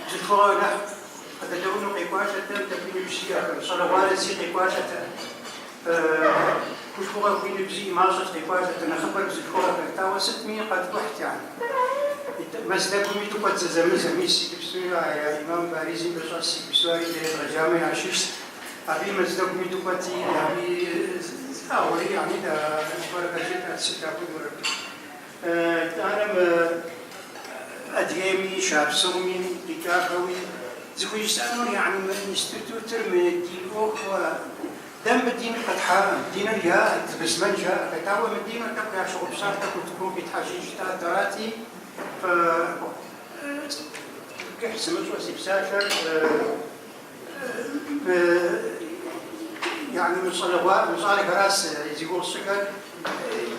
бзылъхугъэ нэхъ къыдэдэӏуну къекӏуалӏэтэм, тӏэкӏуи ныбжь зиӏэхэр, щӏалэгъуалэ зи къекӏуалӏэтэм. Хулъхугъэ хуи ныбжь зиӏи мащӏэт къекӏуалӏэтэр, нэхъыбэр бзылъхугъэхэрт, ауэ сытми къэткӏухьт яни. Мэздэгуми дыкӏуэт зэзэмызэ, мис иджыпсту я имам Баризым дыщӏэс, иджыпсту ари дэ едгъэджамэ ящыщт. Абыи Мэздэгуми дыкӏуэти, абыи ауэри яни дэ зыгуэрхэр жытӏэрт, сыт апхуэдэурэ. Итӏанэ мы Адыгейми, Шапсыгъми къикӏахэуи зыхужысӏэнур, яни мы институтыр мы дин ӏуэхуэ, дэ мы диныр къэтхьакъым, диныр яӏэт, быслъымэн жаӏэхэт, ауэ мы диныр тӏэкӏу ящыгъупщар тӏэкӏу утыкум къитхьэжын жытӏат, арати, кӏыхь сымыщӏу си псалъэр яни мы щӏалэхэращ зи гугъу сщӏыхэр,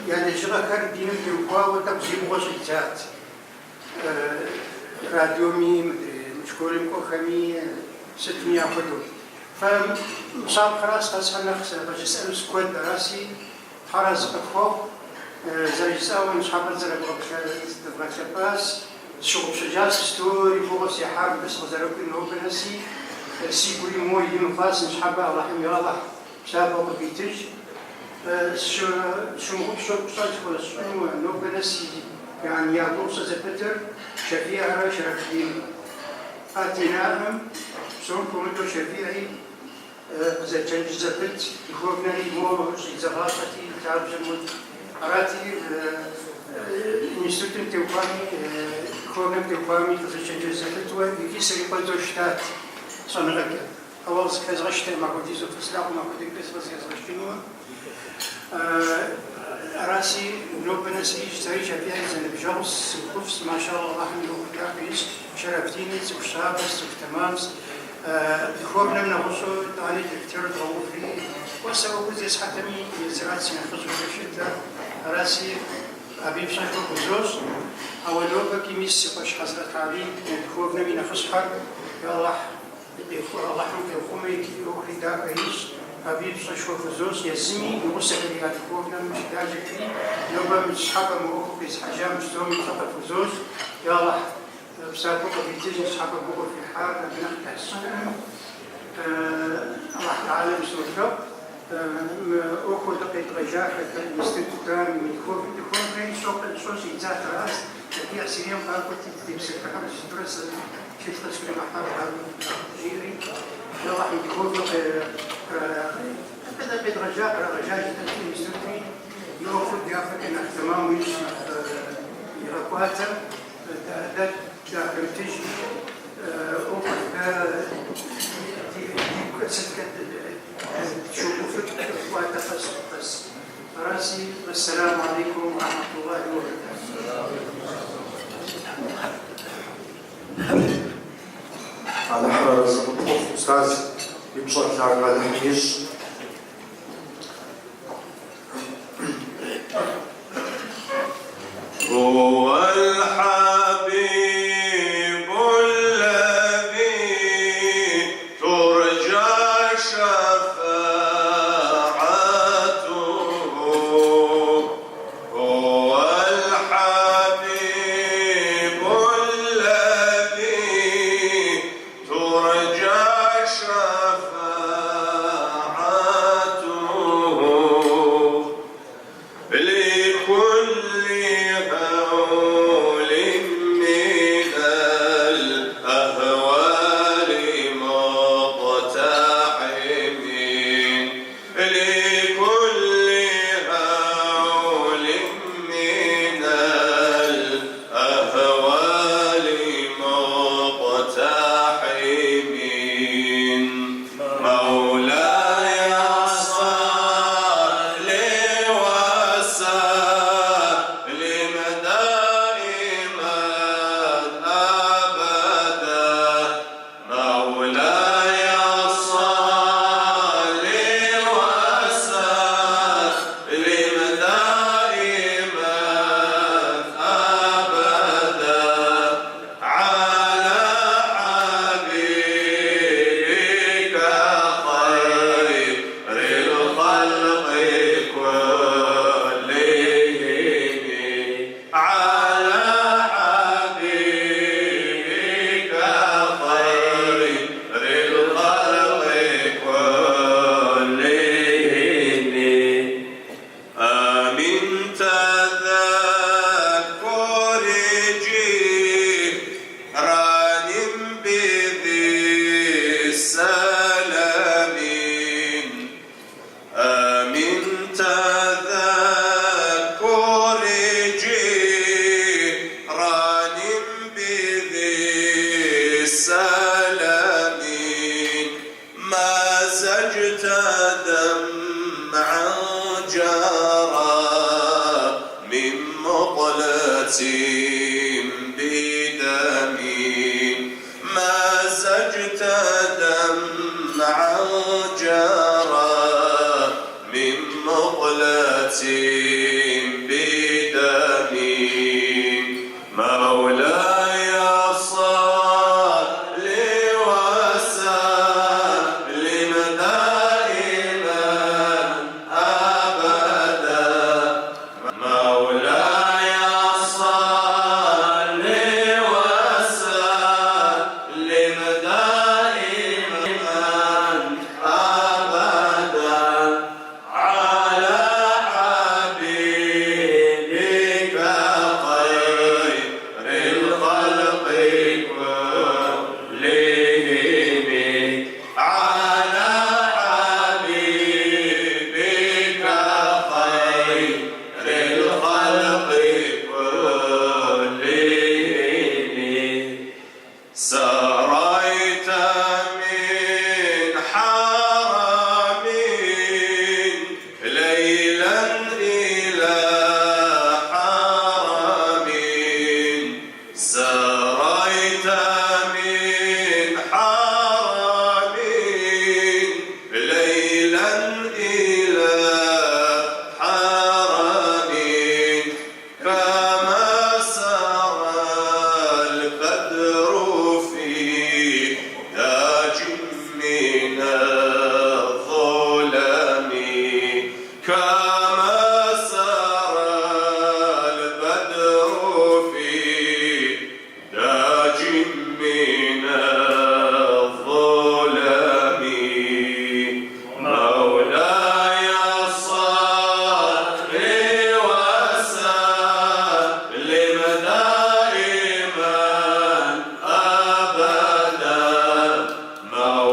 я лэжьыгъэхэр диным теухуауэ тӏэкӏу зиубгъуу щӏидзат. Радиоми, мыдрей школым кӏуэхэми, сытми апхуэдэу. Фэ щапхъэращ къэсхьыр нэхъ къыжысӏэну сыкуэд, араси, Тхьэр арэзы къыфхуэхъу, зэрыжысӏауэ ныщхьэбэ зэрыбгъэлъэпӏащ. Сщыгъупщэжащ псори гугъу сехьар мыбы сыкъызэрыкӏуи нобэ нэси, сигури мо ин хъуащ ныщхьэбэ Алыхьым, я Алыхь. Псапэу къывитыж. Сщымыгъупщэу пщӏэ зыхуэсщӏыну нобэ нэс яни я гугъу сщӏы зэпытыр Шафиӏрэ Шэрэфдинрэ. Ар ди нэӏэм, псом хуэмыдэу Шафиӏи къызэчэнджэщ зэпыт, духовнэри мо щӏидзэгъащӏэти, лъабжьэм мо. Арати, институтым теухуами, духовнэм теухуами къызэчэнджэщ зэпытуэ икӏи срикъуэдзэу щытат щӏэныгъэкӏэ. Ауэ къызыхэзгъэщтэкъым апхуэдизу фӏы слъагъум апхуэдэкӏэ зыкъызыхэзгъэщтынуэ. Араси, нобэ нэс сэри Шафиӏри зэныбжьэгъущ, цӏыхуфӏщ, машаллахь, Аллахьым и ӏуэху дахэ ищӏ, Шэрэфдини цӏыху щабэщ, цӏыху тэмамщ. Духовнэм нэгъуэщӏу итӏани директору дгъэуври, кӏуэ сэ ӏуэхур зесхьэтэми, езырат си нэхъыжьу щытар. Араси, абы и пщӏэшхуэ хузощӏ. Ауэ нобэкӏи мис си къуэш Хьэзрэт Алий духовнэм и нэхъыщхьэр, я Аллахь, Алыхьым къихъумэ икӏи ӏуэхури дахэ ищӏ, абы и пщӏэшхуэ хузощӏ езыми, и гъусэхэри а духовнэм щылажьэхэри, нобэ мы щхьэпэ мы ӏуэхур къезыхьэжьам псоми пщӏэ къыфхузощӏ. Я Алыхь, псапэу къывитыж ныщхьэбэ гугъу къыфхуихьар, абы нэхъ къэсщӏынкъым. Алыхь Тэхьэлэм солъэӏу, мы ӏуэхур дыкъедгъэжьахэт институтам, мы духовнэри щӏэу щӏидзат аращ, Шафиӏ Сирием къакӏуэти, дытепсэлъыхьу дыщытурэ сэ тхылъ къысхуригъэхьар жиӏэри, Алыхьым духовнэ къедгъэжьа, кърагъэжьа жытӏэти институтри и ӏуэхур дяпэкӏэ нэхъ тэмэму ищӏ, нэхъ игъэкӏуатэ, дэ дахэмытыжми, ӏуэхур дэ дигу сыткӏэ дыщогуфӏыкӏ, кӏуатэ къэс къэс. Араси, вассаламу алейкум уа рахьматуллахи ва баракатуху. Алыхьыр арэзы къыпхухъу, ӏустаз, и пщӏэр лъагэ Алыхьым ищӏ. هو الحبيب الذي ترجى شفاعته هو الحبيب الذي ترجى شفاعته لكل هول من الأهوال مقتحم لكل هول من الأهوال مقتحم مولاي صل وسلم دائما أبدا مولاي صل وسلم دائما أبدا على حبيبك خير الخلق كلهم على حبيبك خير الخلق كلهم أمن تذكر جيران بذي السلام أمن تذكر جيران بذي السلام مازجت دمعا جرى من مقلة بدم مازجت دمعا جرى من مقلة بدم مولاي صل وسلم دائما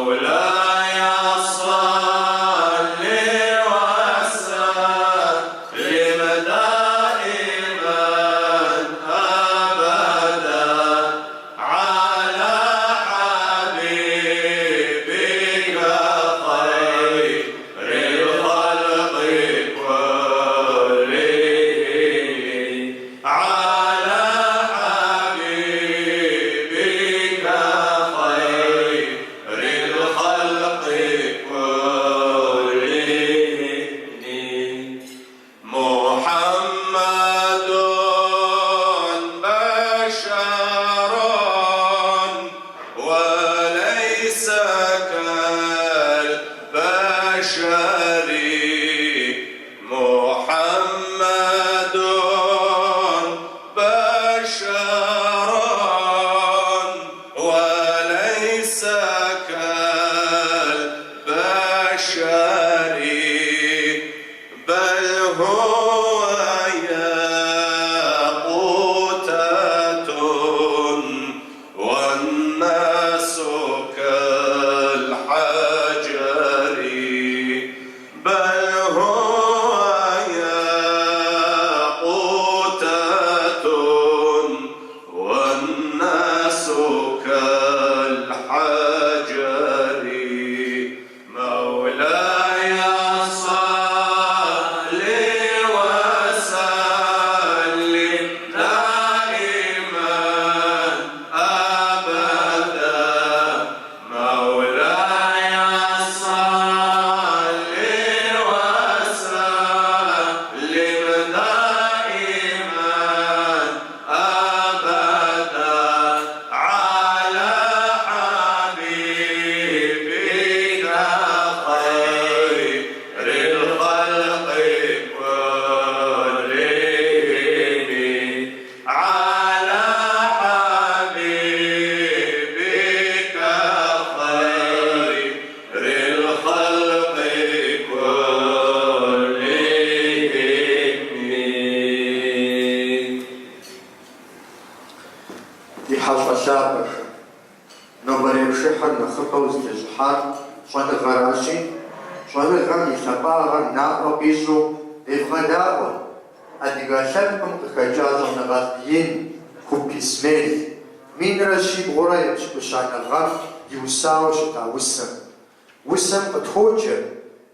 مولاي صل وسلم دائما أبدا على حبيبك خير الخلق كلهم على حبيبك خير الخلق كلهم محمد بشر وليس كالبشر محمد بشر وليس كالبشر بل هو ياقوتة والناس كالحجر بل هو ياقوتة والناس كالحجر مولاي صل وسلم دائما أبدا مولاي صل وسلم دائما أبدا على حبيبك خير الخلق كلهم على حبيبك خير الخلق كلهم Ди хьэщӏэ лъапӏэхэ, нобэрей пшыхьыр нэхъыбэу зытещӏыхьар щӏэныгъэращи, щӏэныгъэм и лъапӏагъэр наӏуэ къищӏу девгъэдаӏуэ адыгэ лъэпкъым къыхэкӏа щӏэныгъэлӏ ин Куп Исмел минрэ щибгъурэ епщыкӏущанэ гъэм иусауэ щыта усэм. Усэм къытхуоджэ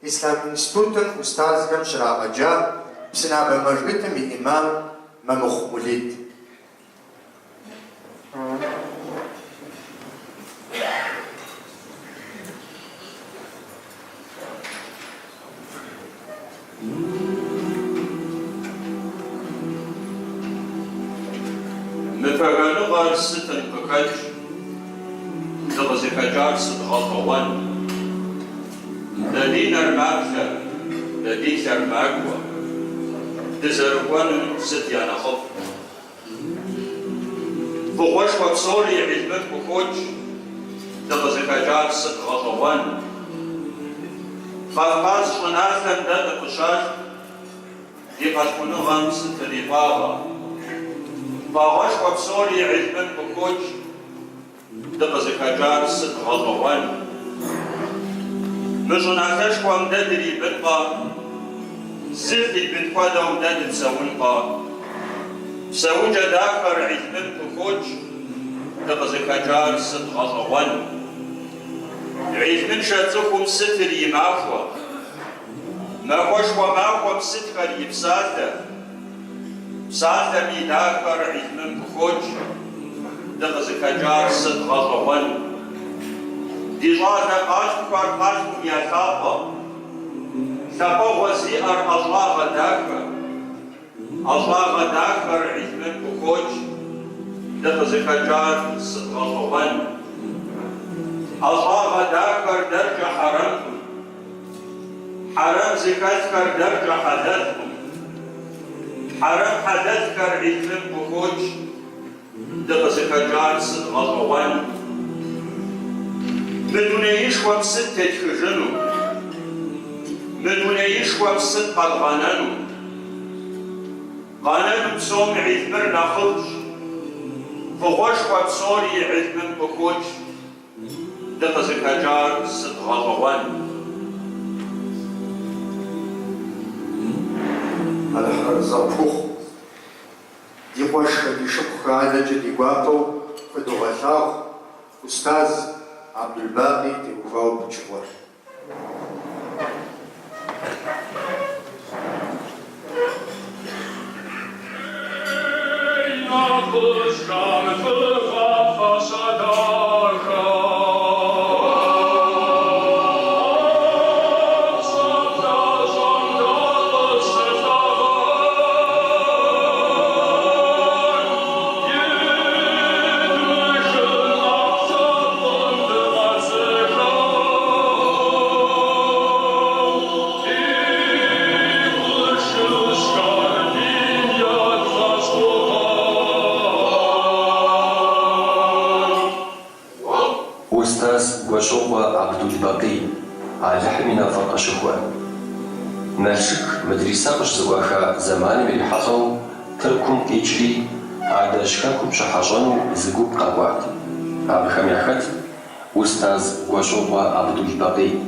Ислъам институтым ӏустазхэм щрагъэджа Псынабэ мэжджытым и ӏимам Мэмыхъу Мулид. Мы пагэныгъэр сытым къыхэкӏ, дыкъызыхэкӏар сыт гъэщӏэгъуэн? Дэ ди нэр маплъэ, дэ ди лъэр макӏуэ, дызэрыкӏуэнум сыт я нэхъыфӏ? Фӏыгъуэшхуэ псори гьилмым къыхокӏ, дыкъызыхэкӏар сыт гъэщӏэгъуэн? Кавказ щӏыналъэм дэ дыкъыщалъху, ди къэлъхуныгъэм сытыр и фӏагъэ? Фӏагъэшхуэ псори гьилмым къыхокӏ, дыкъызыхэкӏар сыт гъэщӏэгъуэн? Мы щӏыналъэшхуэм дэ дрибынкъэ, зылӏ и бын хуэдэу дэ дыпсэункъэ? Псэукӏэ дахэр гьилмым къыхокӏ, дыкъызыхэкӏар сыт гъэщӏэгъуэн? Гьилмыншэ цӏыхум сытыр и махуэ? Махуэшхуэ махуэм сытхэр и псалъэ? Псалъэм и дахэр гьилмым къыхокӏ, дыкъызыхэкӏар сыт гъэщӏэгъуэн? Ди щӏалэ къалъхухэр къалъхум я лъапӏэ, лъапӏэгъуэ зиӏэр ӏэщӏагъэ дахэ. ӏэщӏагъэ дахэр гьилмым къыхокӏ, дыкъызыхэкӏар сыт гъэщӏэгъуэн? ӏэщӏагъэ дахэр дэркӏэ хьэрэмкъым, хьэрэм зыхэлъхэр дэркӏэ хьэлэлкъым. Хьэрэм хьэлэлхэр гьилмым къыхокӏ, дыкъызыхэкӏар сыт гъэщӏэгъуэн? Мы дунеишхуэм сыт тетхыжыну? Мы дунеишхуэм сыт къэдгъэнэну? Къэнэну псом гьилмыр нэхъыфӏщ, фӏыгъуэшхуэ псори гьилмым къыхокӏ. Дыкъызыхэкӏар сыт гъэщӏэгъуэн! Алыхьыр арэзы къыпхухъу. Ди къуэшхэ, ди шыпхъухэ адэкӏэ ди гуапэу фыдогъэлъагъу ӏустаз Абдулбакъи теухуауэ пычыгъуэр. Устаз Гуэщокъуэ Абдулбакъий, Алыхьым и нэфӏыр къыщыхуэ. Налшык мыдрисэ къыщызэӏуаха зэманым ирихьэлӏэу Тыркум къикӏри, адэжь хэкум щыхьэщӏэну зы гуп къэкӏуат. Абыхэм яхэтт устаз Гуэщокъуэ Абдулбакъий.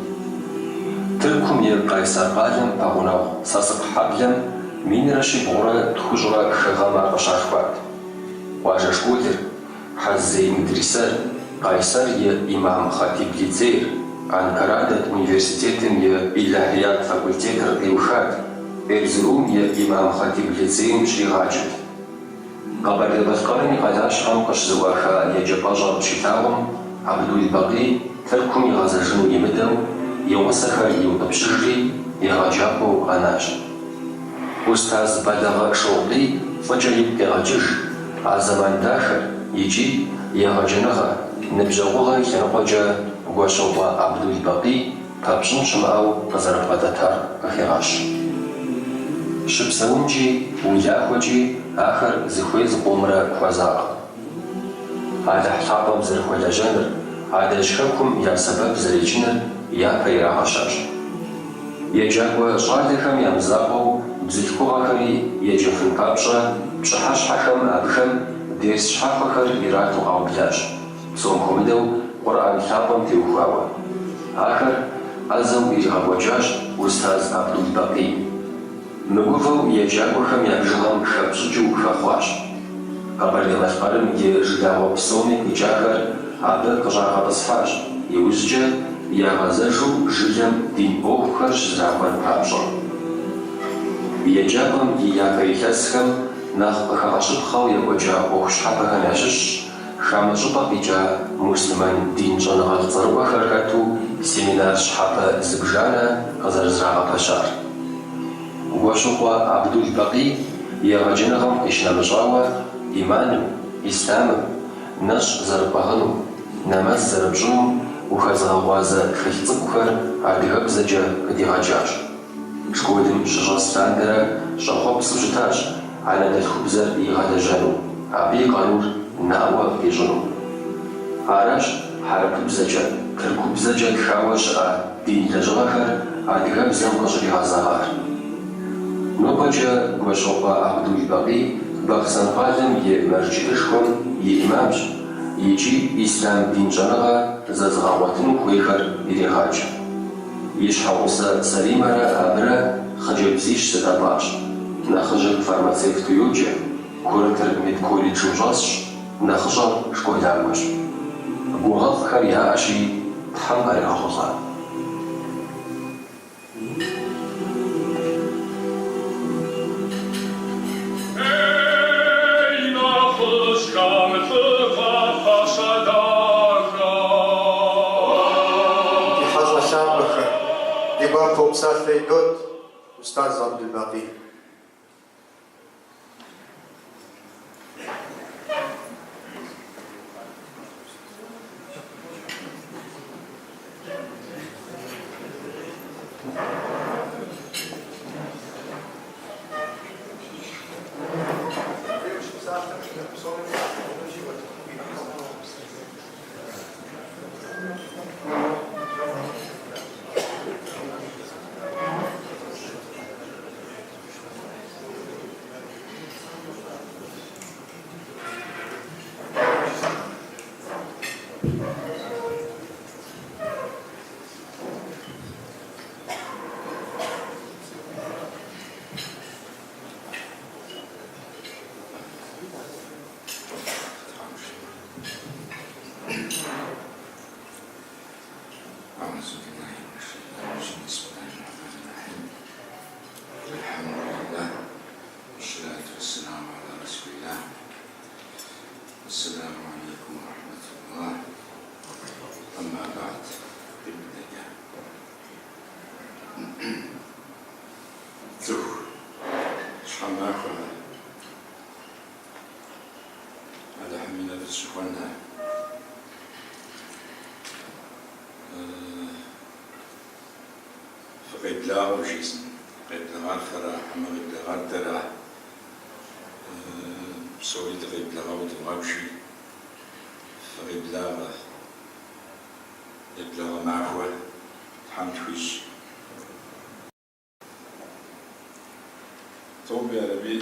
Тыркум и Къайсэр къалэм пэгъунэгъу Сасыкъ хьэблэм минрэ щибгъурэ тхущӏрэ хы гъэм ар къыщалъхуат. Къуажэ школыр, Хьэззей мыдрисэр, Къайсэр и Имам Хъатиб лицейр, Анкара дэт университетым и Илахият факультетыр къиухат, Эрзурум и Имам Хъатиб лицейм щригъаджэт. Къэбэрдей-Балъкъэрым и къалащхьэм къыщызэӏуаха еджапӏэщӏэр щилъагъум, Абдулбакъий Тыркум игъэзэжыну имыдэу, и гъусэхэр иутӏыпщыжри, егъэджакӏуэу къэнащ. Устаз Бэлагъы Шокъий фӏыкӏэ игу къегъэкӏыж а зэман дахэр икӏи егъэджэныгъэ, ныбжьэгъугъэ и лъэныкъуэкӏэ Гуэщокъуэ Абдулбакъий пэпщӏын щымыӏэу къызэрыбгъэдэтар къыхегъэщ. Щыпсэункӏи, улахуэкӏи ахэр зыхуей зыкъомрэ хуэзакъым. Алыхь лъапӏэм зэрыхуэлэжьэныр, адэжь хэкум я сэбэп зэрекӏыныр япэ ирагъэщащ. Еджакӏуэ щӏалэхэм я мызакъуэу бзылъхугъэхэри еджэфын папщӏэ пщыхьэщхьэхэм абыхэм дерс щхьэхуэхэр ирату къаублащ, псом хуэмыдэу Къурӏэн лъапӏэм теухуауэ. Ахэр ӏэзэу иригъэкӏуэкӏащ устаз Абдулбакъий. Мыгувэу еджакӏуэхэм я бжыгъэм хэпщӏыкӏыу хэхъуащ. Къэбэрдей-Балъкъэрым и жылагъуэ псоми къикӏахэр абы къыщӏагъэтӏысхьащ, иужькӏэ ягъэзэжу жылэм дин ӏуэхухэр щызрахуэн папщӏэ. Еджапӏэм и япэ илъэсхэм нэхъ къыхэгъэщыпхъэу екӏуэкӏа ӏуэху щхьэпэхэм ящыщщ хамэ щӏыпӏэ къикӏа муслъымэн дин щӏэныгъэлӏ цӏэрыӏуэхэр хэту семинар щхьэпэ зыбжанэ къызэрызэрагъэпэщар. Гуэщокъуэ Абдулбакъий егъэджэныгъэм къищынэмыщӏауэ, иманым, ислъамым, нэщӏ зэрыпӏыгъынум, нэмэз зэрыпщӏынум ухэзыгъэгъуазэ тхылъ цӏыкӏухэр адыгэбзэкӏэ къыдигъэкӏащ. Школым щыщӏэс лъандэрэ щӏэхъуэпсу щытащ анэдэлъхубзэр игъэлэжьэну, абы и къарур наӏуэ къищӏыну. Аращ хьэрыпыбзэкӏэ, тыркубзэкӏэ тхауэ щыӏэ дин лэжьыгъэхэр адыгэбзэм къыщӏригъэзэгъар. Нобэкӏэ Гуэщокъуэ Абдулбакъий Бахъсэн къалэм и мэжджытышхуэм и ӏимамщ икӏи ислъам дин щӏэныгъэ зэзыгъэгъуэтыну хуейхэр ирегъаджэ. И щхьэгъусэ Саримэрэ абырэ хъыджэбзищ зэдапӏащ. Нэхъыжьыр фармацевту йоджэ, курытыр медколледжым щӏэсщ, нэхъыщӏэр школакӏуэщ. Гугъэфӏхэр яӏэщи, Тхьэм къаригъэхъулӏэ. Ей, нэхъыжьхэм лӏыгъэ фащэ дахэ. Ди хьэщӏэ лъапӏэхэ, ди гуапэу псалъэ идот Устаз Абдулбакъий. أعوذ بالله من الشيطان الرجيم بسم الله الرحمن الرحيم الحمد لله والصلاة والسلام على رسول الله السلام عليكم ورحمة الله أما بعد къимыдэкӏэ цӏыху щхьэмахуэхэр Алыхьым и нэфӏ зыщыхуэнхэр. Фыкъеблагъэу жысӏэн, къеблэгъар фэра, хьэмэ къеблэгъар дэра? Псори дыкъеблэгъауэ дывгъэбжи, фыкъеблагъэ, еблагъэ махуэ Тхьэм тхуищӏ. Тобэ ярэби,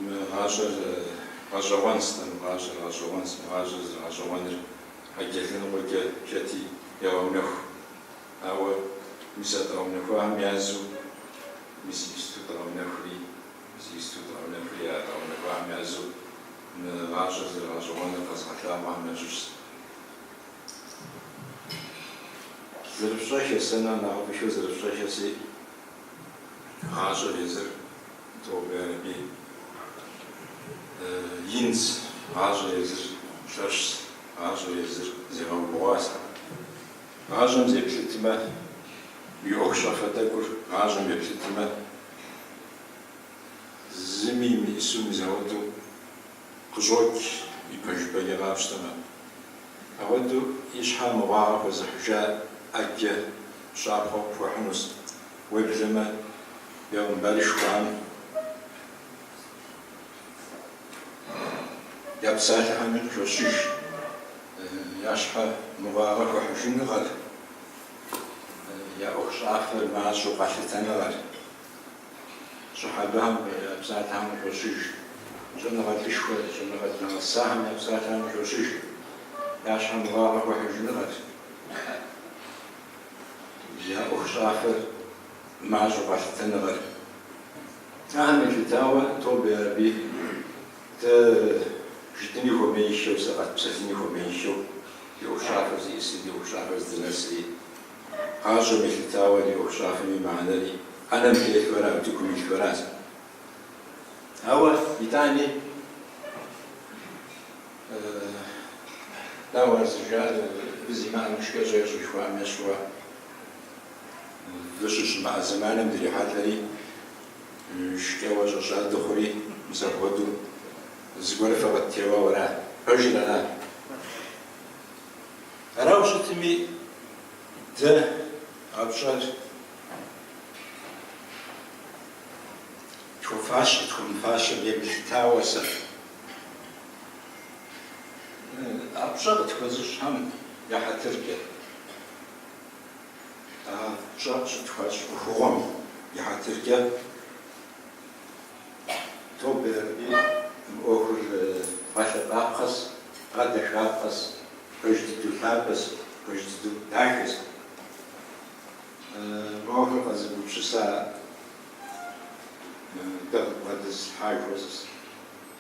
мы гъащӏэр гъэщӏэгъуэнщ, мы гъащӏэр гъэщӏэгъуэнщ, мы гъащӏэр зэрыгъэщӏэгъуэныр ӏэджэ лъэныкъуэкӏэ хэти егъэунэху. Ауэ мис а дгъэунэхуахэм язу, мис иджысту дгъэунэхури, мис иджысту дгъэунэхури а дгъэунэхуахэм язу мы гъащӏэр зэрыгъэщӏэгъуэныр къэзыгъэлъагъуэхэм ящыщщ. Зэрыфщӏэхэ, сэ нэ нэхъыфӏыхэу зэрыфщӏэхэси, гъащӏэр езыр, тобэ ярэби, инщ, гъащӏэр езыр лъэщщ, гъащӏэр езыр зегъэубгъуащ. Гъащӏэм зеплъытмэ, уи ӏуэхущӏафэ тӏэкӏур гъащӏэм еплъытмэ, зыми имыӏысу мис ауэдэу къыщӏокӏ и пэжыпӏэкӏэ къапщтэмэ. Апхуэдэу и щхьэ мыгъуагъэ хуэзыхьыжа ӏэджэ щапхъэу къыпхуэхьынущ, уеблэмэ бегъымбарышхуэхэм я псалъэхэми къыхощыж я щхьэ мыгъуагъэ хуэхьыжыныгъэр, я ӏуэхущӏафэр мащӏэу къэлъытэныгъэр. Щэхьабэхэм я псалъэхэм къыхощыж, щӏэныгъэлӏышхуэ, щӏэныгъэлӏ нэгъэсахэм я псалъэхэм къыхощыж, я щхьэ мыгъуагъэ хуэхьыжыныгъэр, я ӏуэхущӏафэр мащӏэу къэлъытэныгъэр. Ахэм елъытауэ, тобэ ярэби, дэ жытӏыни хуэмеиххэу, сэ къэтпсэлъыни хуэмеиххэу, ди ӏуэхущӏафэр зиӏысри, ди ӏуэхущӏафэр здынэсри, Гъащӏэм елъытауэ ди ӏуэхущӏафэм и мыхьэнэри ӏэнэм телъхэрэ утыкум илъхэращ. Ауэ итӏани, дауэ ар зэрыжаӏэр, вы зимыӏэм шкӏэ щӏещӏэ жыхуаӏэм ещхьуэ, вы щыщымыӏэ зэманым дрихьэлӏэри, шкӏэуэ щӏэщӏа дыхъури, мис апхуэдэу зыгуэрыфэ къыттеуауэ ара? Пэжыр ара? Арауэ щытми, дэ а пщӏэр тхуэфащэ, тхуэмыфащэм емылъытауэ сэ а пщӏэ къытхуэзыщӏхэм я хьэтыркӏэ, а пщӏэ къыщытхуащӏ ӏуэхугъуэм и хьэтыркӏэ, тобэ ярэби, мы ӏуэхур гъэлъэпӏапхъэс, гъэдэхапхъэс, пэж дыдэу лъапӏэс, пэж дыдэу дахэс. Мы ӏуэхур къэзыгупсыса дэ къыдбгъэдэзылъхьа жыхуэсӏэс.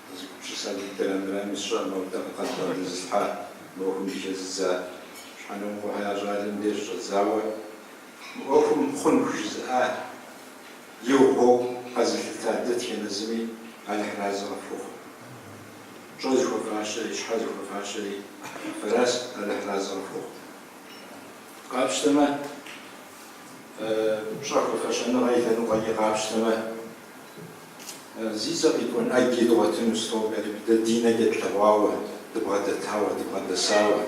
Къэзыгупсыса дыдэр армырами сщӏэӏым, ауэ дэ къыдбгъэдэзылъхьа мы ӏуэхум дыхэзыдза Щхьэнокъуэхэ я щӏалэм деж щӏэдзауэ мы ӏуэхум хъун хужызыӏа Игъуэу къэзылъыта дэтхэнэ зыми Алыхьыр арэзы къыфхухъу. Пщӏэ зыхуэфащэри, щхьэ зыхуэфащэри фэращ, Алыхьыр арэзы къыфхухъу. Къапщтэмэ, пщӏэ хуэфэщэныгъэ и лъэныкъуэкӏи къапщтэмэ, зи цӏэ къитӏуэн ӏэджи дгъуэтынущ, тобэ ярэби, дэ ди нэкӏэ тлъэгъуауэ, дыбгъэдэтауэ, дыбгъэдэсауэ.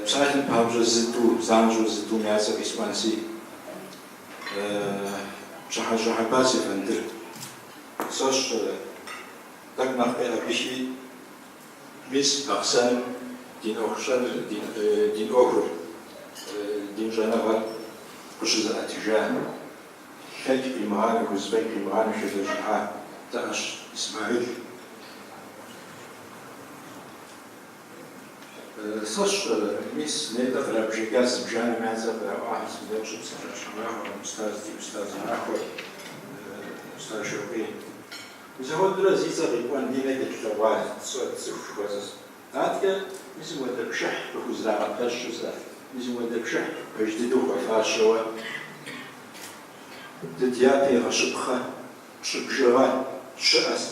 Псалъэм папщӏэ зы-тӏу, занщӏэу зы-тӏум я цӏэ къисӏуэнси, Пщыхьэщӏэ Хьэбас ефэндыр. Сэ сщӏэрэ, тӏэкӏу нэхъ къеӏэбыхи, мис Бахъсэным дин ӏуэхущӏэныр, дин ӏуэхур, дин щӏэныгъэр къыщызыӏэтыжа, лъэкӏ къимыгъанэу, хузэфӏэкӏ къимыгъанэу хэлэжьыхьа Тӏыӏэщ Исмэхьил. Сэ сщӏэрэ, мис нетӏэ кърабжэкӏа зыбжанэм я цӏэ къраӏуахэр зи гугъу щыпсэлъа щхьэмахуэхэм, устаз ди устаз махуэр, устаз Шэукъий. Мис апхуэдэурэ зи цӏэ къипӏуэн ди нэкӏэ тлъэгъуа тщӏэ цӏыху жыхуэсӏэс. Адэкӏэ. Мис мыуэдэ пшыхь къыхузэрагъэпэщу сэ, мис мыуэдэ пшыхь пэж дыдэу хуэфащэуэ дэ дяпэ игъэщыпхъэ пщӏы бжыгъэ щыӏэс.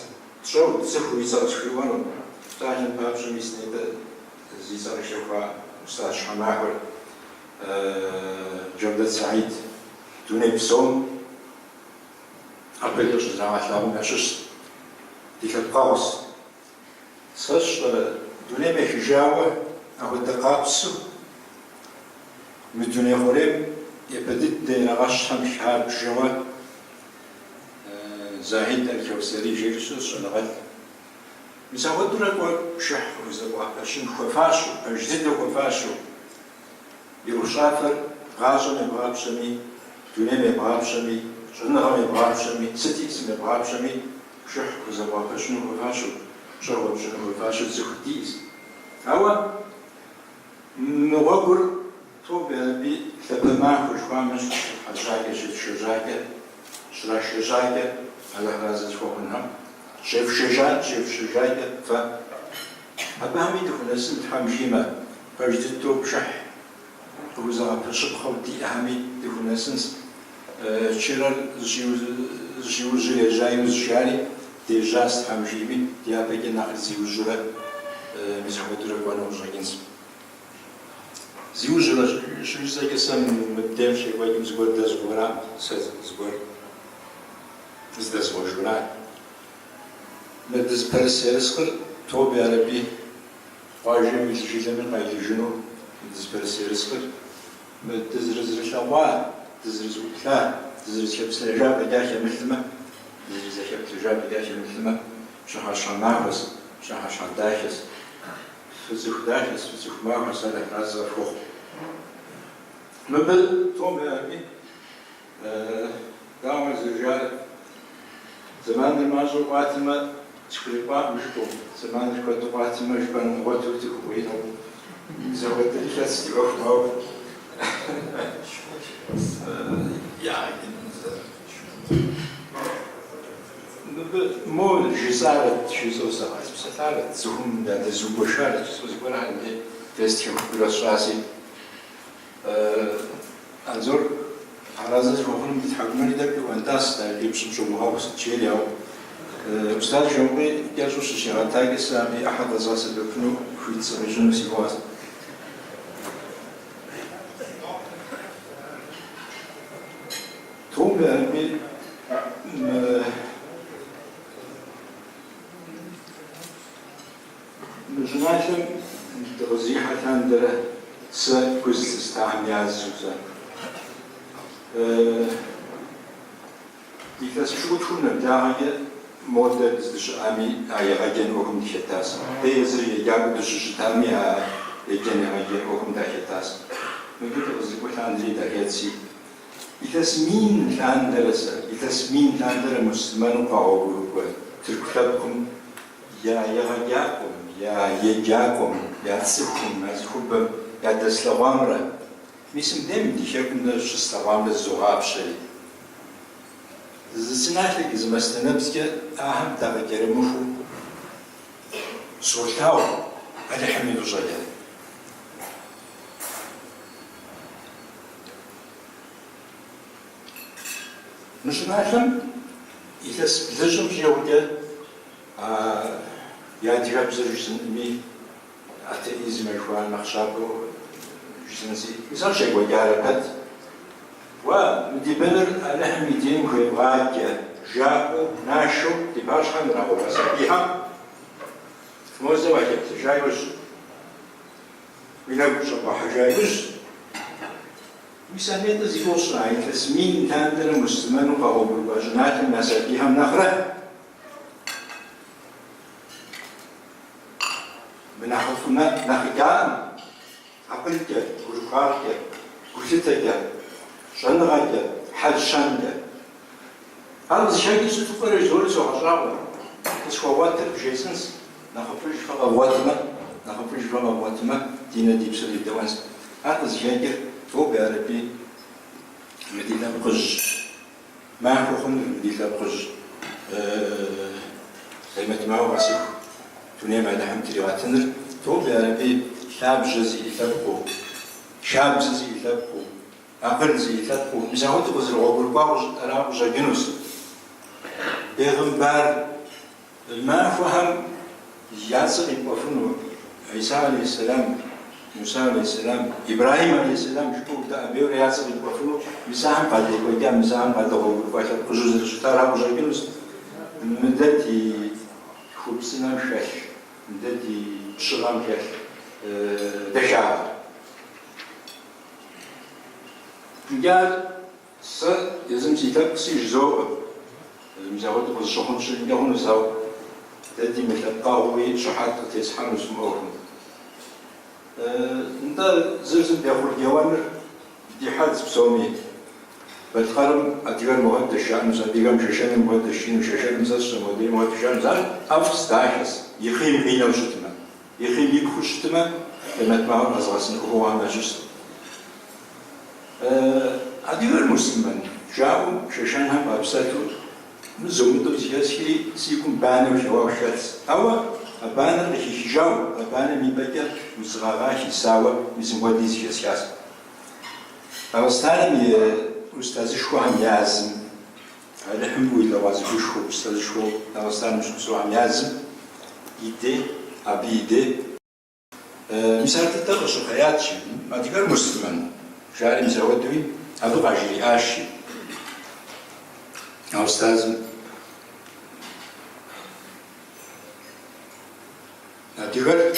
Тщӏэу тцӏыхуу и цӏэ къысхуиӏуэну, псалъэм папщӏэ мис нетӏэ зи цӏэ къыхэхуа устаз щхьэмахуэр Джэудэт Саид дуней псом акъылыр щызрагъэлъагъум ящыщщ, ди лъэпкъэгъущ. Сэ сщӏэрэ дунейм ехыжауэ апхуэдэ къабзэу мы дуней хъурейм япэ дыдэ ирагъэщхэм хабжэуэ Захид Аль-Кэусэри жери щыӏэщ щӏэныгъэлӏ. Мис апхуэдэурэ кӏуэ пшыхь къыхузэбгъэпэщын хуэфащэу, пэж дыдэу хуэфащэу, и ӏуэхущӏафэр гъащӏэм ебгъапщэми, дунейм ебгъапщэми, щӏэныгъэм ебгъапщэми, сыт ищӏысым ебгъапщэми, пшыхь къыхузэбгъэпэщыну хуэфащэу, пщӏэ хуэпщӏыну хуэфащэу цӏыху диӏэщ. Ауэ мы гъуэгур тобэ ярэби лъапэ махуэ жыхуаӏэм щытхьэжьакӏэ, щетшэжьакӏэ, щрашэжьакӏэ Алыхь арэзы зыхуэхъунхэм щефшэжа, щефшэжьакӏэ фэ. Абыхэми дыхунэсын Тхьэм жиӏэмэ, пэж дыдэу пшыхь къыхузэгъэпэщыпхъэу диӏэхэми дыхунэсынщ. Чырэр зыщиужьыр ежьа иужь жари, дежьащ Тхьэм жиӏэми, дяпэкӏэ нэхъри зиужьурэ мис апхуэдэурэ кӏуэну къыщӏэкӏынщ. Зиужьурэ щыжысӏэкӏэ сэ мыбдейм щекӏуэкӏым зыгуэр дэзгъура, сэ зыгуэр зыдэзгъуэжура. Мы дызыпэрыс ерыскъыр тобэ ярэби, къуажэм илъ жылэми къайлыжыну мы дызыпэрыс ерыскъыр, мы дызэрызэрылъэгъуа, дызэрызэӏуплъа, дызэрызэхэпсэлъэжа фӏэкӏа хэмылъмэ, дызэрызэхэплъэжа фӏэкӏа хэмылъмэ, пщыхьэщхьэ махуэщ, пщыхьэщхьэ дахэщ. Фыцӏыху дахэщ, фыцӏыху махуэщ, Алыхь арэзы къыфхухъу. Мыбы тобэ ярэби, дауэ зэрыжаӏэр, зэманыр мащӏэу кӏуатэмэ, схурикъуакъым жыпӏэу, зэманыр куэду къуатэмэ, жыпӏэн умыгъуэту утыку укъинэу. Зэуэдэ илъэс ди ӏуэхум ауэ. Мыбы мо жысӏарэт жысӏэу сэ къэспсэлъарэт, цӏыхум ядэзугуэшарэт жысӏэу зыгуэрхэр мыбдеж дэстхыурэ сщӏаси. Анзор арэзы зыхуэхъуным ди тхьэкӏумэри тӏэкӏу иӏуэнтӏащ, и пщӏым щӏумыгъэгъу сыт жери, ауэ устаз Жэмыкъуи кӏэщӏу щыщигъэтакӏэ сэ абы и ӏыхьэ къэзгъэсэбэпыну хуит сыкъищӏыну си гугъэщ. Тобэ ярэби мы Мы щӏыналъэм дыкъызэрихьэ лъандэрэ сэ гу зылъыстахэм язу сэ. Илъэс пщыкӏутхум нэблагъэкӏэ модэ дыздыщыӏами а егъэджэн ӏуэхум дыхэтащ. Дэ езыр еджакӏуэу дыщыщытами а еджэн егъэджэн ӏуэхум дахэтащ. Мыбы дыкъызэрыкӏуэ лъандэри дахэтщи. Илъэс мин лъандэрэ сэ, илъэс мин лъандэрэ муслъымэну къэгъуэгурыкӏуэ тырку лъэпкъым я егъэджакӏуэм, я еджакӏуэм, я цӏыхум, я цӏыхубэм ядэслъэгъуамрэ, мис мыбдейм ди хэкум дэ щыслъэгъуамрэ зызогъапщэри. Зы цы налъэкӏэ, зы мастэнэбзкӏэ ахэм дакъыкӏэрымыхуу солъагъу Алыхьым и фӏыщӏэкӏэ. Мы щӏыналъэм илъэс блыщӏым щӏигъукӏэ а я адыгэбзэр жысӏэнкъыми, атеизм жыхуаӏэр нэхъ щабэу жысӏэнси, мис ар щекӏуэкӏарэ пэт. Уэ, мы ди быныр Алыхьым и диным хуевгъаджэ, жаӏэу нашэу ди пащхьэм ирагъэувэ сабийхэм мо зэ уакӏэлъыплъыжа иужь, уи нэгу щӏэбгъэхьэжа иужь, Мис а нетӏэ зи гугъу сщӏа илъэс мин лъандэрэ муслъымэну къэгъуэгурыкӏуа щӏыналъэм я сабийхэм нэхърэ мынэхъыфӏмэ, нэхъыкӏаӏым акъылкӏэ, гурыхуагъкӏэ, гулъытэкӏэ, щӏэныгъэкӏэ, хьэл-щэнкӏэ. Ар къызыхэкӏыр сыту пӏэрэ жызори согъэщӏагъуэ. Къысхуэгъуэтыр бжесӏэнщ, нэхъыфӏыж фэ къэвгъуэтмэ, нэхъыфӏыж фэ къэвгъуэтмэ, ди нэ ди псэр едэӏуэнщ. Ар къызыхэкӏыр тобэ ярэби, мы ди лъэпкъыжь махуэ хъуныр, мы ди лъэпкъыжь къемэт махуэ къэсыху дунейм Алыхьым тригъэтыныр, тобэ ярэби. лъабжьэ зиӏэ лъэпкъыу, хабзэ зиӏэ лъэпкъыу, акъыл зиӏэ лъэпкъыу, мис апхуэдэу къызэрыгъуэгурыкӏуауэ арауэ къыщӏэкӏынущ. Бегъымбар махуэхэм я цӏэ къипӏуэфыну, Иса алейхьэссэлам, Муса алейхьэссэлам, Ибрахьим алейхьэссэлам жыпӏэу удэӏэбейуэрэ я цӏэ къипӏуэфыну, мис ахэм къадекӏуэкӏа, мис ахэм къадэгъуэгурыкӏуа лъэпкъыжьу зэрыщытарауэ къыщӏэкӏынущ. Мы дэ ди хупцӏынэм хэлъ, мы дэ ди пщыгъэм хэлъ дахагъэр. Иджы ар Сэ езым си лъэпкъси жызоӏэ. Мис апхуэдэу къызыщыхъун щыӏэнкӏэ хъунущ, ауэ дэ ди мылъэпкъэгъуи щыхьэт къытесхьэнущ мы ӏуэхум. Нтӏэ, зыр зым дехъурджэуэныр ди хьэлщ псоми. Балъкъэрым адыгэр мыхуэдэщ жаӏэнущ, адыгэм шэшэным мыхуэдэщ жиӏэну, шэшэным сэ сщӏэ модрейм мыхуэдэщ жаӏэнущ. Ар ӏэфӏщ, дахэщ, и хъийм къинэу щытмэ. И хъийм ипхыу щытмэ, къемэт махуэр къэзыгъэсын ӏуэхугъуэхэм ящыщщ. Адыгэр муслъымэн жаӏэу шэшэнхэм къапсэлъу мызэу-мытӏэу зэхэсхри, си гум банэу хэуауэ хэлъщ. Ауэ а банэр къыхихыжауэ, а банэм и пӏэкӏэ удз гъэгъа хисауэ мис мыхуэди зэхэсхащ. Дагъыстаным и устазышхуэхэм я зым, Алыхьым фӏыуэ илъэгъуа цӏыхушхуэу, устазышхуэу Дагъыстаным щыпсэухэм я зым и дей, абы и дей. Мис ар дыдэ къыщыхъеят, жи, адыгэр муслъымэн, жари мис апхуэдэуи абы къажриӏащ, жи, а устазым. Адыгэр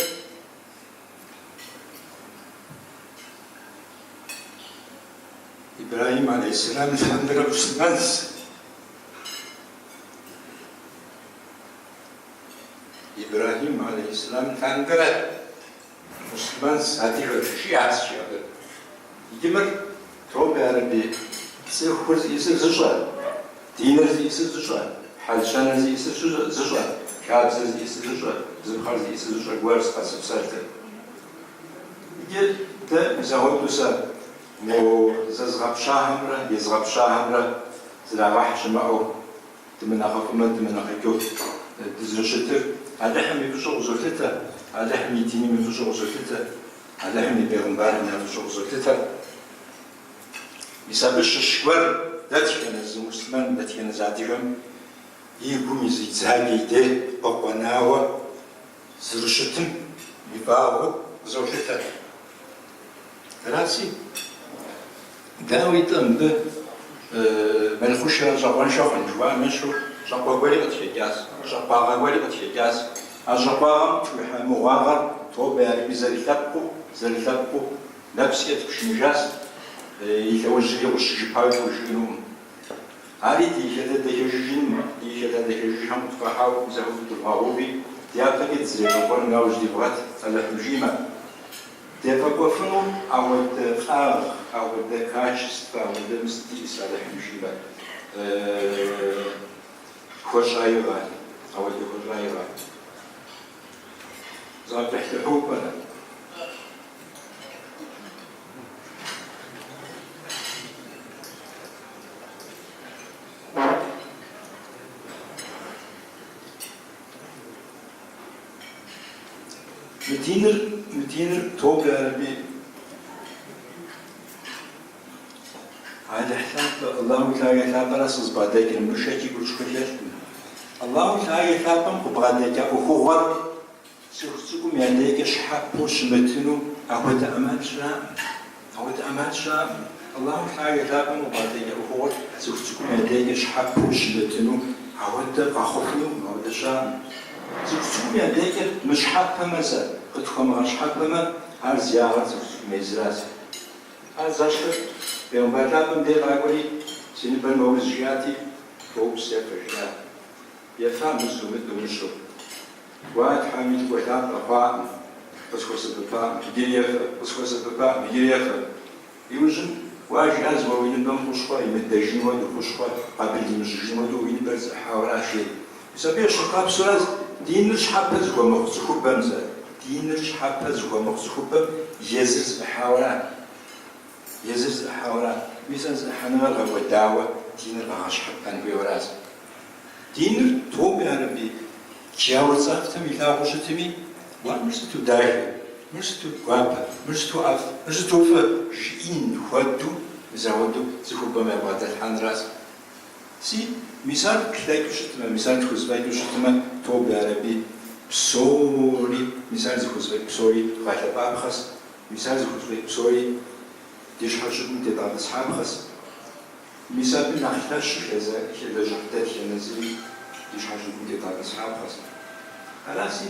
Ибрахьим алейхьэссэлам лъандэрэ муслъымэнщ. Ибрахьим алейхьэссэлам лъандэрэ муслъымэнщ адыгэр, жиӏащ, жи абы. Иджы мыр, тобэ ярэби, цӏыхур зиӏысыр зыщӏэ, диныр зиӏысыр зыщӏэ, хьэл-щэныр зиӏысыр зыщӏэ, хабзэр зиӏысыр зыщӏэ, бзыпхъэр зиӏысыр зыщӏэ гуэрщ къэзыпсэлъыр. Иджы дэ мис апхуэдэу сэ мо зэзгъэпщахэмрэ езгъэпщахэмрэ зрагъэхь щымыӏэу Дымынэхъыфӏымэ, дымынэхъыкӏэу дызэрыщытыр Алыхьым и фӏыщӏэу къызолъытэ, Алыхьым и диным и фӏыщӏэу къызолъытэ, Алыхьым и бегъымбарым я фӏыщӏэу къызолъытэ. Мис абы щыщ гуэр дэтхэнэ зы муслъымэн, дэтхэнэ зы адыгэм и гум и зы дзакӏэ и дей къыкъуэнауэ зэрыщытым и фӏагъыу къызолъытэ. Араци, дауи-тӏэ мыбы мэл хъушэр щӏакъуэншэ хъун жыхуаӏэм ещхьу щӏакъуэ гуэри къытхэкӏащ, щӏакъуагъэ гуэри къытхэкӏащ. А щӏакъуагъэм тхуихьа мыгъуагъэр тобэ ярэби зэрылъэпкъыу, зэрылъэпкъыу нэпскӏэ тпшыныжащ, и лъэужьри гъущыжыпауи пхужыӏэнукъым. Ари ди хэлъэдэхэжыжыным, ди хэлъэдэхэжыжхэм къытхуахьауэ мис апхуэдэу дывгъэгъэуви, дяпэкӏэ дызэрефӏэкӏуэным яужь дивгъэт, Алыхьым жиӏэмэ. Дефӏэкӏуэфыну ауэдэ фӏагъ, ауэдэ качествэ, ауэдэ мис диӏэщ Алыхьым жиӏэмэ, хуэщӏаигъэ, ауэдэ хуэщӏаигъэ. Згъэкӏыхьлӏыхьу пӏэрэ? Мы диныр, мы диныр тобэ ярэби, Алыхь лъапӏэ, Аллаху лъагэ лъапӏэращ къызыбгъэдэкӏыр, мыбы шэчи гурыщхъуи хэлъкъым. Аллаху лъагэ лъапӏэм къыбгъэдэкӏа ӏуэхугъуэр цӏыху цӏыкӏум я дейкӏэ щхьэпэу щымытыну апхуэдэ ӏэмал щыӏэкъым. Апхуэдэ ӏэмал щыӏэкъым. Аллаху лъагэ лъапӏэм къыбгъэдэкӏа ӏуэхугъуэр цӏыху цӏыкӏум я дейкӏэ щхьэпэу щымытыну апхуэдэ къэхъуфынукъым, апхуэдэ щыӏэкъым. Цӏыху цӏыкӏум я дейкӏэ мыщхьэпэмэ зэ, къытхуэмыгъэщхьэпэмэ, ар зи ягъэр цӏыху цӏыкӏум езыращ. Ар зэщхьыр бегъымбар лъапӏэм дей къакӏуэри, си ныбэр мэуз жиӏати, фоупс ефэ жиӏат. Ефа мызу-мытӏу мыщэу. Уа, Тхьэм и лӏыкӏуэ лъапӏэ хъуакъым, къысхуэсэбэпакъым, иджыри ефэ, къысхуэсэбэпакъым, иджыри ефэ. Иужьым, уа, жиӏащ, уэ уи ныбэм хущхъуэ имыдэжын хуэдэу, хущхъуэ къабыл имыщӏыжын хуэдэу уи ныбэр зэӏыхьауэращ, жери. Мис абы ещхьыркъабзэуращ диныр щхьэпэ зыхуэмыхъу цӏыхубэм зэ, диныр щхьэпэ зыхуэмыхъу цӏыхубэм езыр зэӏыхьауэра, езыр зэӏыхьауэра. Мис а зэӏыхьэныгъэр гъэкӏуэдауэ диныр къэгъэщхьэпэн хуейуэращ. Диныр тобэ ярэби, джаур цӏафтэм илъагъуу щытми, уа, мыр сыту дахэ! Мыр сыту гуапэ, мыр сыту ӏэфӏ, мыр сыту фӏы жиӏэн хуэдэу, мис апхуэдэу цӏыхубэм ябгъэдэлъхьэнращ. Си, мис ар тлъэкӏыу щытмэ, мис ар тхузэфӏэкӏыу щытмэ, тобэ ярэби, псори, мис ар зыхузэфӏэкӏ псори дгъэлъэпӏапхъэс, мис ар зыхузэфӏэкӏ псори ди щхьэ щӏыгум тедгъэтӏысхьапхъэс. Мис абы нэхъ лъэщу хэлэжьыхь дэтхэнэ зыри ди щхьэ щӏыгум тедгъэтӏысхьапхъэс. Араси,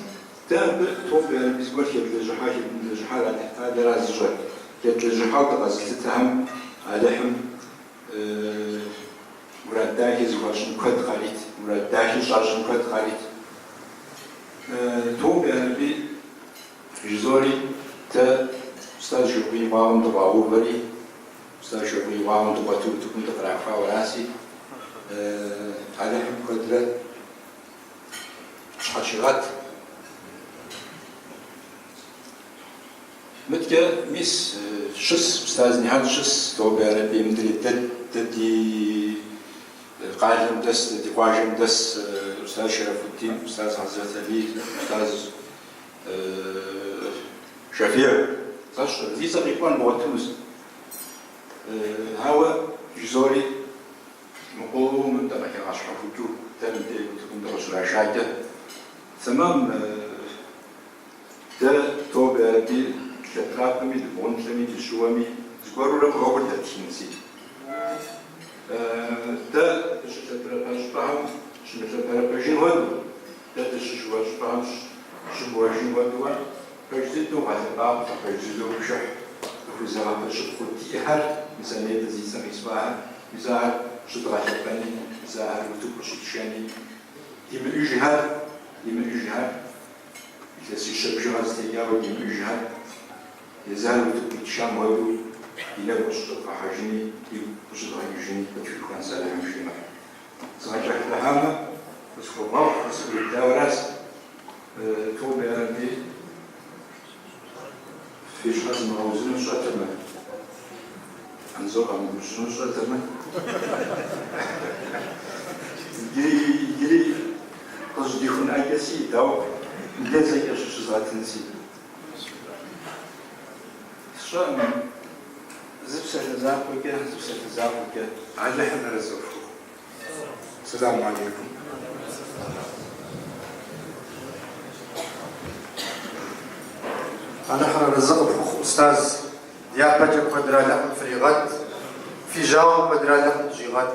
дэ абы тобэ ярэби зыгуэр хэдлэжьыхьа, хэдмылэжьыхьар Алыхь Тэхьэлара зыщӏэр. Хэдлэжьыхьауэ дыкъэзылъытэхэм Алыхьым мурад дахэ зыхуащӏын куэд къарит, мурад дахи щӏащӏын куэд къарит. Тобэ ярэби жызори, дэ Устаз Шокъуий и къуагъым дыкъуагъэувэри, Устаз Шокъуий и къуагъым дыкъуэту утыкум дыкърахуауэ араси, Алыхьым куэдрэ тщхьэщигъэт. Мыдкӏэ, мис, щыс, Устаз Нихьэт щыс, тобэ ярэби, мыдрей дэ дэ ди къалэм дэс, дэ ди къуажэм дэс Устаз Шэрэфуддин, Устаз Хьэзрэт Алий, Устаз Шафир. Сэ зи цӏэ къипӏуэн бгъуэтынущ. Ауэ жызори мы къомым дыкъыхигъэщхьэхукӏыу дэ мыбдеж утыкум дыкъыщрашакӏэ. Тэмэм. Дэ, тобэ ярэби, дылъэпрапэми, дыбгъунлъэми, дыщыуэми, зыгуэрурэ мы ӏуэхур дэтхынси. Дэ дыщылъэпрэпэ щӏыпӏэхэм щымылъэпэрэпэжын хуэдэу, дэ дыщыщыуэ щӏыпӏэхэм щымыуэжын хуэдэуэ, пэж дыдэу гъэлъэпӏапхъэ, пэж дыдэу пшыхь къыхузэгъэпэщыпхъэу диӏэхэр, мис а нетӏэ зи цӏэ къисӏуахэр, мис ахэр щыдгъэлъэпӏэни, мис ахэр утыку къыщитшэни, димыӏыжхэр, димыӏыжхэр. Илъэсищэ бжыгъэ зытекӏауэ димыӏыжхэр езыхэр утыку къитшам хуэдэу ди нэгу къыщыщӏэдгъэхьэжыни, дигу къыщыдгъэкӏыжыни къытхуихуэнщ Алыхьым жиӏэмэ. Згъэкӏэхьлӏыхьамэ, къысхуэвгъэгъу, къысӏурыдауэ аращ. Тобэ ярэби, фи щхьэ зымыгъэузыну сщӏэтэмэ, Анзор къэмыгубжьыну сщӏэтэмэ, иджыри, иджыри къызжьэдихун ӏэджэ сиӏэт, ауэ мыбдеж зэкӏэ щыщызгъэтынси. Сщӏэкъым, зы псалъэ закъуэкӏэ, зы псалъэ закъуэкӏэ Алыхьыр арэзы къыфхухъу. Сэламу алейкум. Алыхьыр арэзы къыпхухъу, ӏустаз. Дяпэкӏэ куэдрэ Алыхьым фригъэт, фи жьауэм куэдрэ Алыхьым дыщӏигъэт.